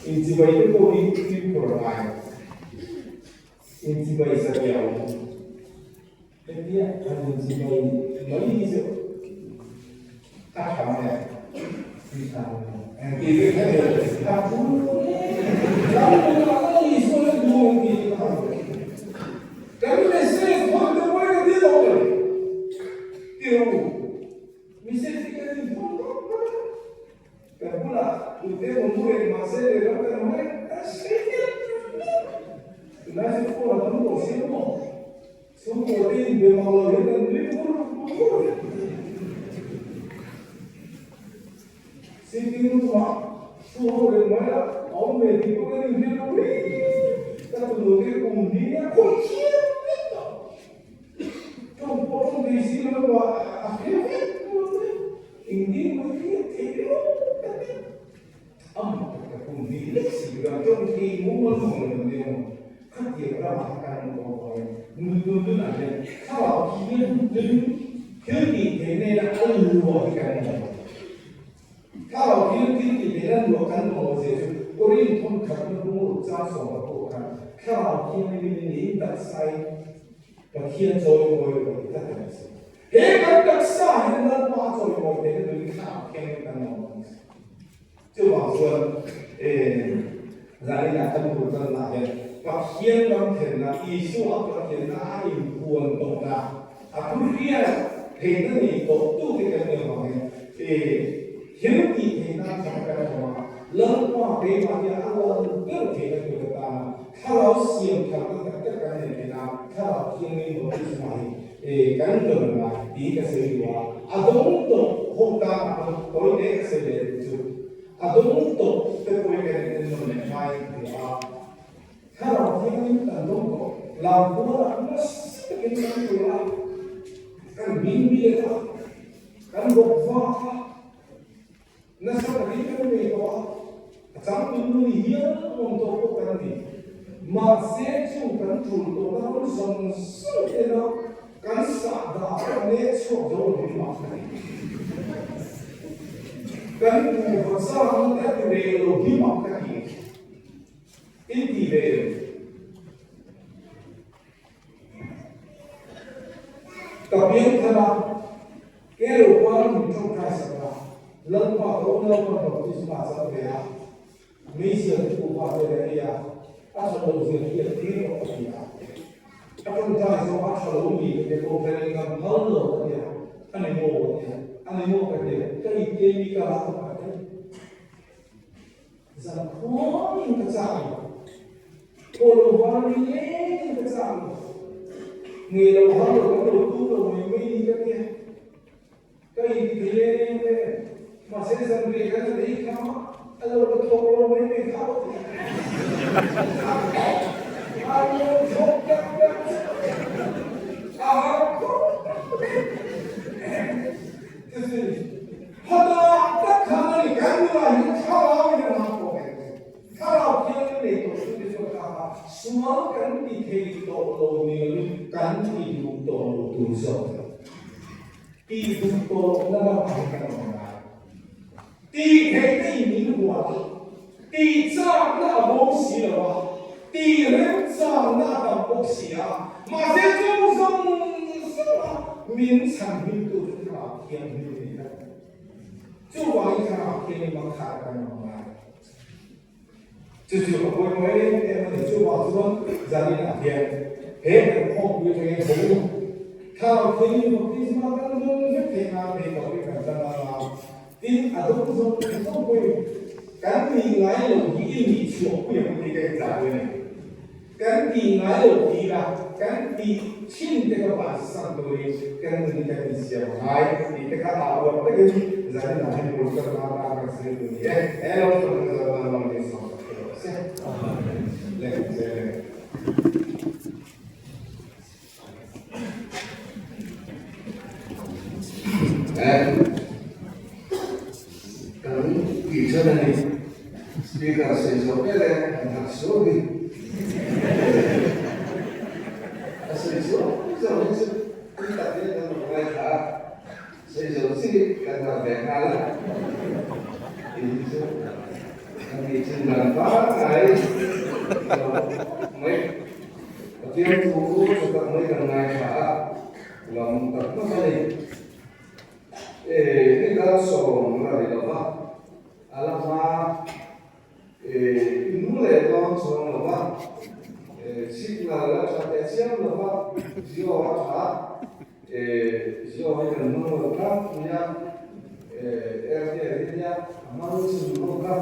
inchibai te pawh hi fimkhur a ngai inchibai satliah awm Hetia han inchibai mai hi chu a tha mai a, tih tha mai a. Engti ve kha ni? A phur lo hle. Ram nunah ka Isua hian duh ang tih ka han hmu. Kan message hawn te pawhin ka thil awm a ni. Ti rawh u. Message hi kan inhawn vak vak a. Kan bulah tute emaw mu reng mahse lehlam kan awm e, kan sawi mial mial. Tunlai chu phone a tam tawh si lo maw? Chhungkaw te in be mang lo hian kan nui vur vur vek. Sitting room ah thu ho reng mai a, a awm ve tih pawh kan inhriat lo ri. Ka tunu te kum hnih a khawih thiam vek tawh. Tawng pawh tawng thei si lo erawh a hre vek lo mai. Engtin mai hriat theih riau ka ti. Amah tak tak kum hnih lek si chuan tawng thei mumal mang lo an ni awm. Khatiang ramah kha kan awm tawh avangin nun dun dunah hian thlarau thianghlim thil tih theih nena a luah hi kan mamawh. Thlarau thianghlim thil tih theihna luah kan mamawh zia chu Korin thawnkhatna bung ruk chang 16. Thlarau Thianghlim in in taksain Pathian chawimawi lo ti tlat a ni si. He kan taksa hian Lalpa a chawimawi theihna turin Thlarau Thianghlim kan mamawh a ni si. Chuvang chuan zaninah kan bul tanna hian Pathian ram thlenna, Isua Pathianna a inpuan tawhna, a thu hriat theihna nei tawh tute kan nih avangin thil tih theihna thar kan awm a, Lalpa keimahni a lal ber theihna tur atana Thlarau siam tharna tak tak kan nei theihna Thlarau Thianghlim baptisma hi kan dawn ang a tih ka sawi duh a, a dawng tawh hawk tan a pawn tawi te ka sawi leh duh chu a dawng tawh te pawhin kan in ennawn leh hmain ka hria a, Thlarau Thianghlim kan dawng tawh lampualah nasa takin kan tul a, kan bingbiak a, kan bawk vak a. Nasa takin kan nei tawh a, a changtun nu ni hial awm tawh pawh kan ni. Mahse chung kan tul tawhna ram zawng zawng tena kan sah dah pawh nek chhuak zo lo hi mah ka ti. Kan kuhva zâkna te a ti reh lo hi mah ka ti. In ti ve em? Ka piang thar a, ke lo kual min tawngtai sak a, Lalpa ka unaupa baptisma chang ve a, meizial te pupa te leh ei a, a tha lo zir hian tir rawh ka ti a. A tawngtai zawng a tha lo mi ka ti a, kohhran in kan phal lo ka ti a, a ni maw ka ti a, a ni maw ka ti a, ka ipte mi ka la ka ti. Zan khuangin ka chak lo. Aw lo var ni lengin ka chak lo. Ngei lo har lo kan lo tum lo mai mai ni ka tia. Ka inti thei leng leng e. Mahse zan rih khan a ei kham a, a lo la thawk lo mai mai kha aw ti. A lo thawk tak tak a har khawp mai. Hata tak khan a ni, kan nunah hian thlarau in a lam pawh kan nei. Thlarau thianghlim nei tawh chu te chuan kha kha sual kan ti thei tawh lo ni lovin kan ti duh tawh lo tur zawk a ni. Ti duh tawh lohna lamah hian kan awm ngai. Ti theihna in min huat a, ti chakna a bo si lo a, ti remchangna a tam bawk si a, mahse chung zawng zawnga min chhanhimtu chu Thlarau Thianghlim a ni tlat. Chuvangin Thlarau Thianghlim a khat a kan awm ngai. Chu chu a pawimawh em em a ni. Chuvang chuan zaninah hian he kan khawmpui atangin ho Thlarau Thianghlim baptisma kan dawn vek theih nan phei tawh hi kan tan ang a. Tin, a dawng zawng zawng pawhin kan nih ngai lo hi i nih chhuah pui ang tih ka inchah duh a ni. Kan tih ngai lo tih la, kan tih thin te kha bansan turin kan nun hi kan insiam a ngai tih te kha a uar takin zanin ah hian bul kan tan a kan sawi duh ni e. He lo thawm na zawt nan lawng ni sawm ka hre lo se. Leng zel e. Kan tih than a ni. Speaker sawi zawh vel e an hak suau hi. A sawi zawh zawh hi chu tui tak hian kan rawn ngaithla a, sawi zawh chi kan harh ve nghal a. Tih hi chu kan tih thin dan pangngai mai. Pathian thu tha tak mai kan ngaithla a, lam tak tak a ni. E, hei la sawm la ni lo va, a la hma e, in leh dawn chuang lo va, e, signal la tha teh chiam lo va, Jio a tha, e, Jio hi kan hmang lo tlangpui a, e, Airtel hi nia a hmang chhun ho kha,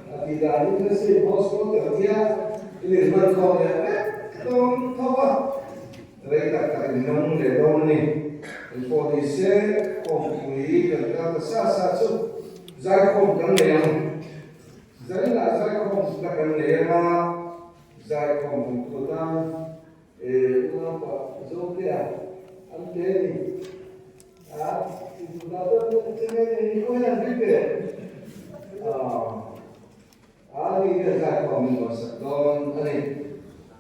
a tih dan hi ka sawi hotspot ang chia, in inhman khawm leh vek dawn tho a. Rei tak tak in nung leh dawn a ni. Engpawh ni se, khawmpui kan kal ta sa sa chu zaikhawm kan nei ang. Zainah zaikhawm ta kan nei ang a, zaikhawm hmu tu atan unaupa Zotea an pe a ni. A, intu ta chuan chennai nei khaw hian an ri ve. A ni hian zaikhawm min rawn sak dawn a ni.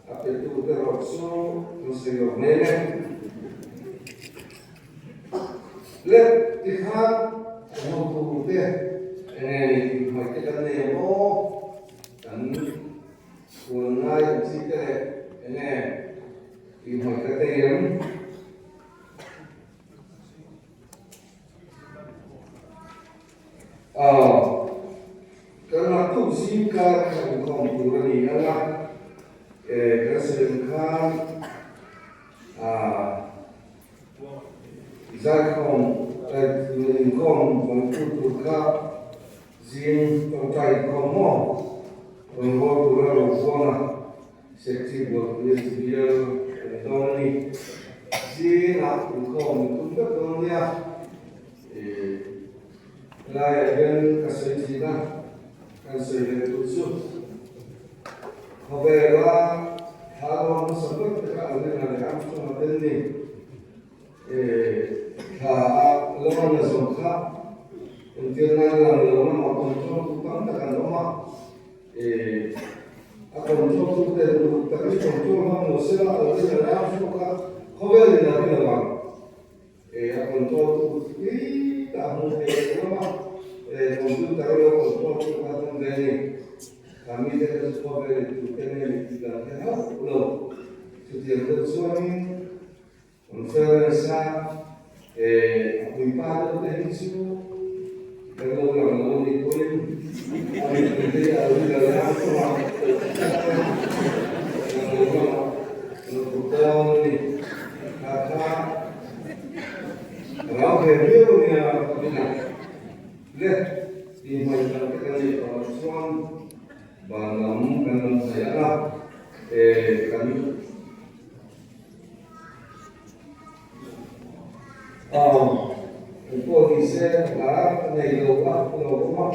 A petu te erawh chu kan sawi lo hmel e. Le tikhan kan hotu te enge inhmai te kan nei ang aw, kan huan ngai ang chi te leh. Tihmawih ka tei em? Aw, kan naktuk zing kar kha inkhawm tur a ni ang a, eh kan sawi ang khan ah zaikhawm eh inkhawm vawngtu tur kha zing tawngtai inkhawm maw rawn haw tur a lo buang a. Secretary Bualpui bial a ni dawn a ni. Zingah inkhawm min tum vek dawn nia. Helaiah hian ka sawi thin a, kan sawi leh tur chu khawvela thla lawm hmasa ber te kha Alvin-a leh Armstrong-a tel ni. Thla a lawm a zawm kha entir nan lang lo lamah control tu tam tak an awm a. A control tu te uluk takin control hmang lo sela a lo in a ram hruak a, khawvel in a ring lo ang. A control tu tui tak hmu thei lo lam a, computer a lo control tu kha tum ve a ni. Kha mite kha chu khawvel in tu te nge ni tih kan hre hauh lo. Chutiang deuh chuanin Conference a a puipa deuh te hi chu kan lo lang lo a nih pawhin a mipui te hi a lo inral ang thung a, lang lo lamah lo put dawn a ni. Kha kha a rau ve viau a nia ka bina le tih hmaih dan te kan neih tawh loh chuan van lam kan lam thei ang a, kan Aw, eng pawh ni se hla nei lo a lo awm a,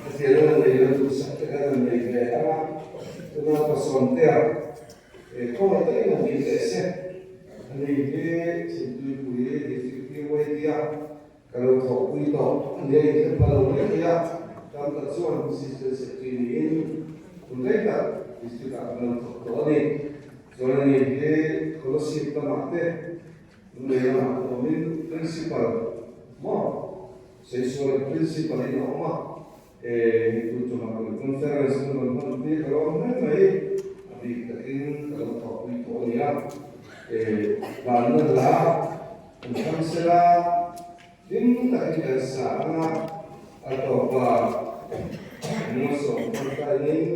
hetiang a nei lo duhsak te khan an nei ve ang a, tuna pasawm te a khawngaih takin an dil leh se, ani hi Chhimtuipui District PYD a ka lo thawhpui tawh a nia in hre lo mai thei a, tam tak chuan Assistant Secretary niin hun rei tak District ah kan lo thawk tawh a ni. Chuan ani hi Scholarship lamah te Lunglei lamah te awmin Principal maw Saisual Principal in a awm a, eh tun tumah kan Conference kan rawn hman tir ka lawm hle mai, a bik takin ka lo thawhpui tawh a nia, eh vanna hla Kan thlang sela, hlim takin kan sa ang a, a tawpa Mualsawm tawngtainin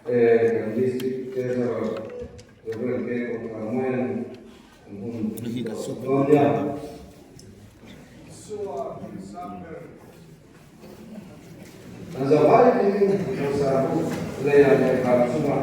kan District Treasurer Rev. K. Kawngkarmawia'n an hun tawh dawn nia. An zavai in pawisa buk leiah leh van chungah.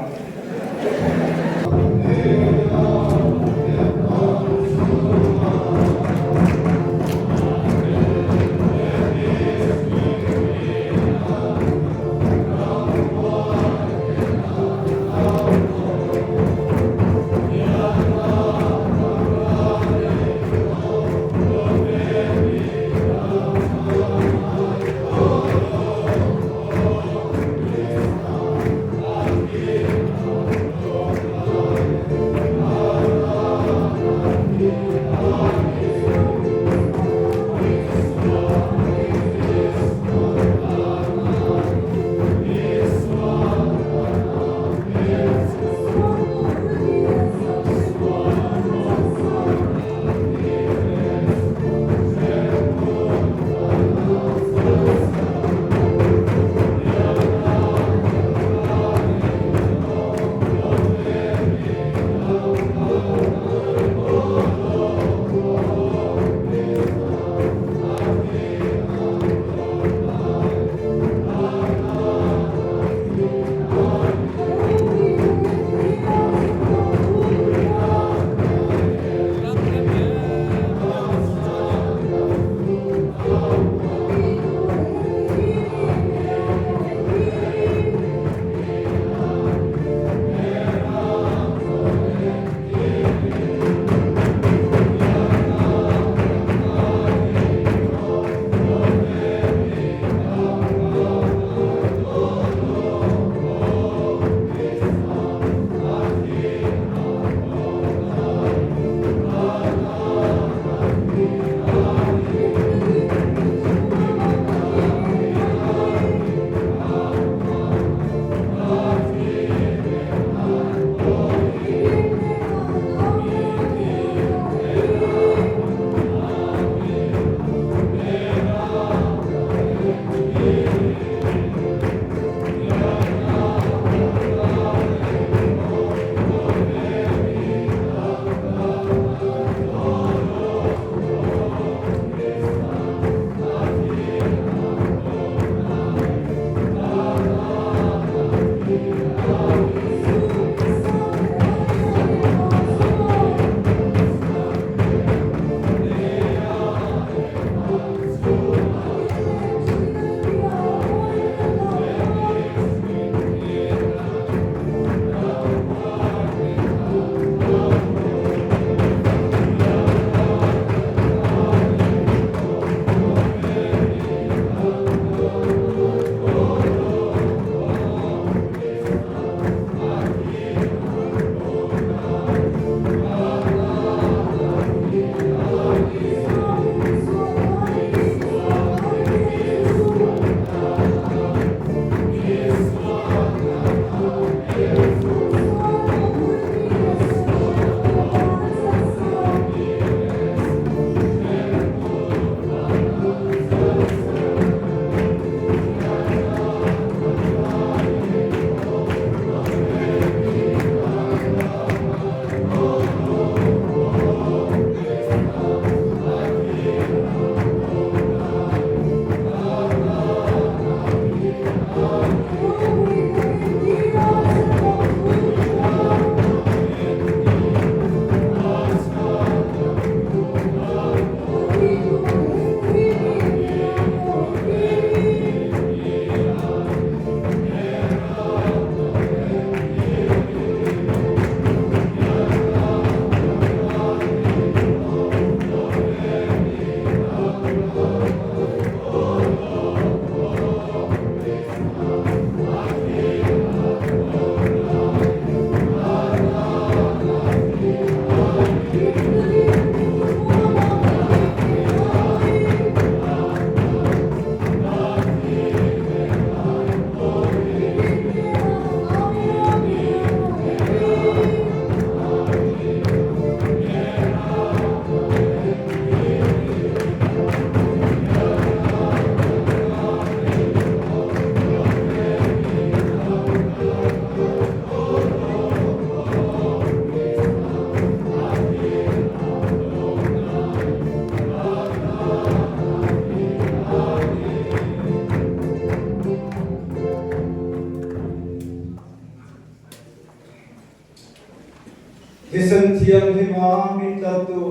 thianghlima min tlantu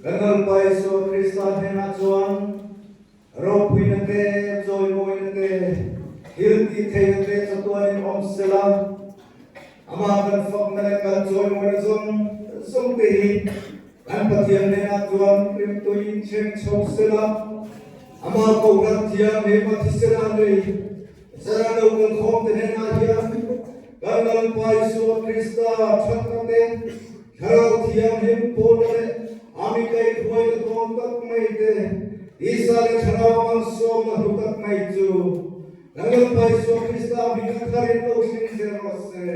kan Lalpa Isua Krista hnenah chuan ropuina te, chawimawina te, thil tih theihna te chatuanin awm sela, amah kan fakna leh kan chawimawina zawng zawng te hi kan Pathian hnenah chuan rimtuiin thleng chho sela, amah Kohhran thianghlima thisena nei Zara lo kan khawm te hnenah hian kan Lalpa Isua Krista thatna te, Thlarau Thianghlim pawlna leh a mi kaihhruaina tawn tak mai te, Tisa leh Thlarau malsawmna hlu tak mai chu kan Lalpa Isua Krista hming a tharin lo thleng zel rawh se.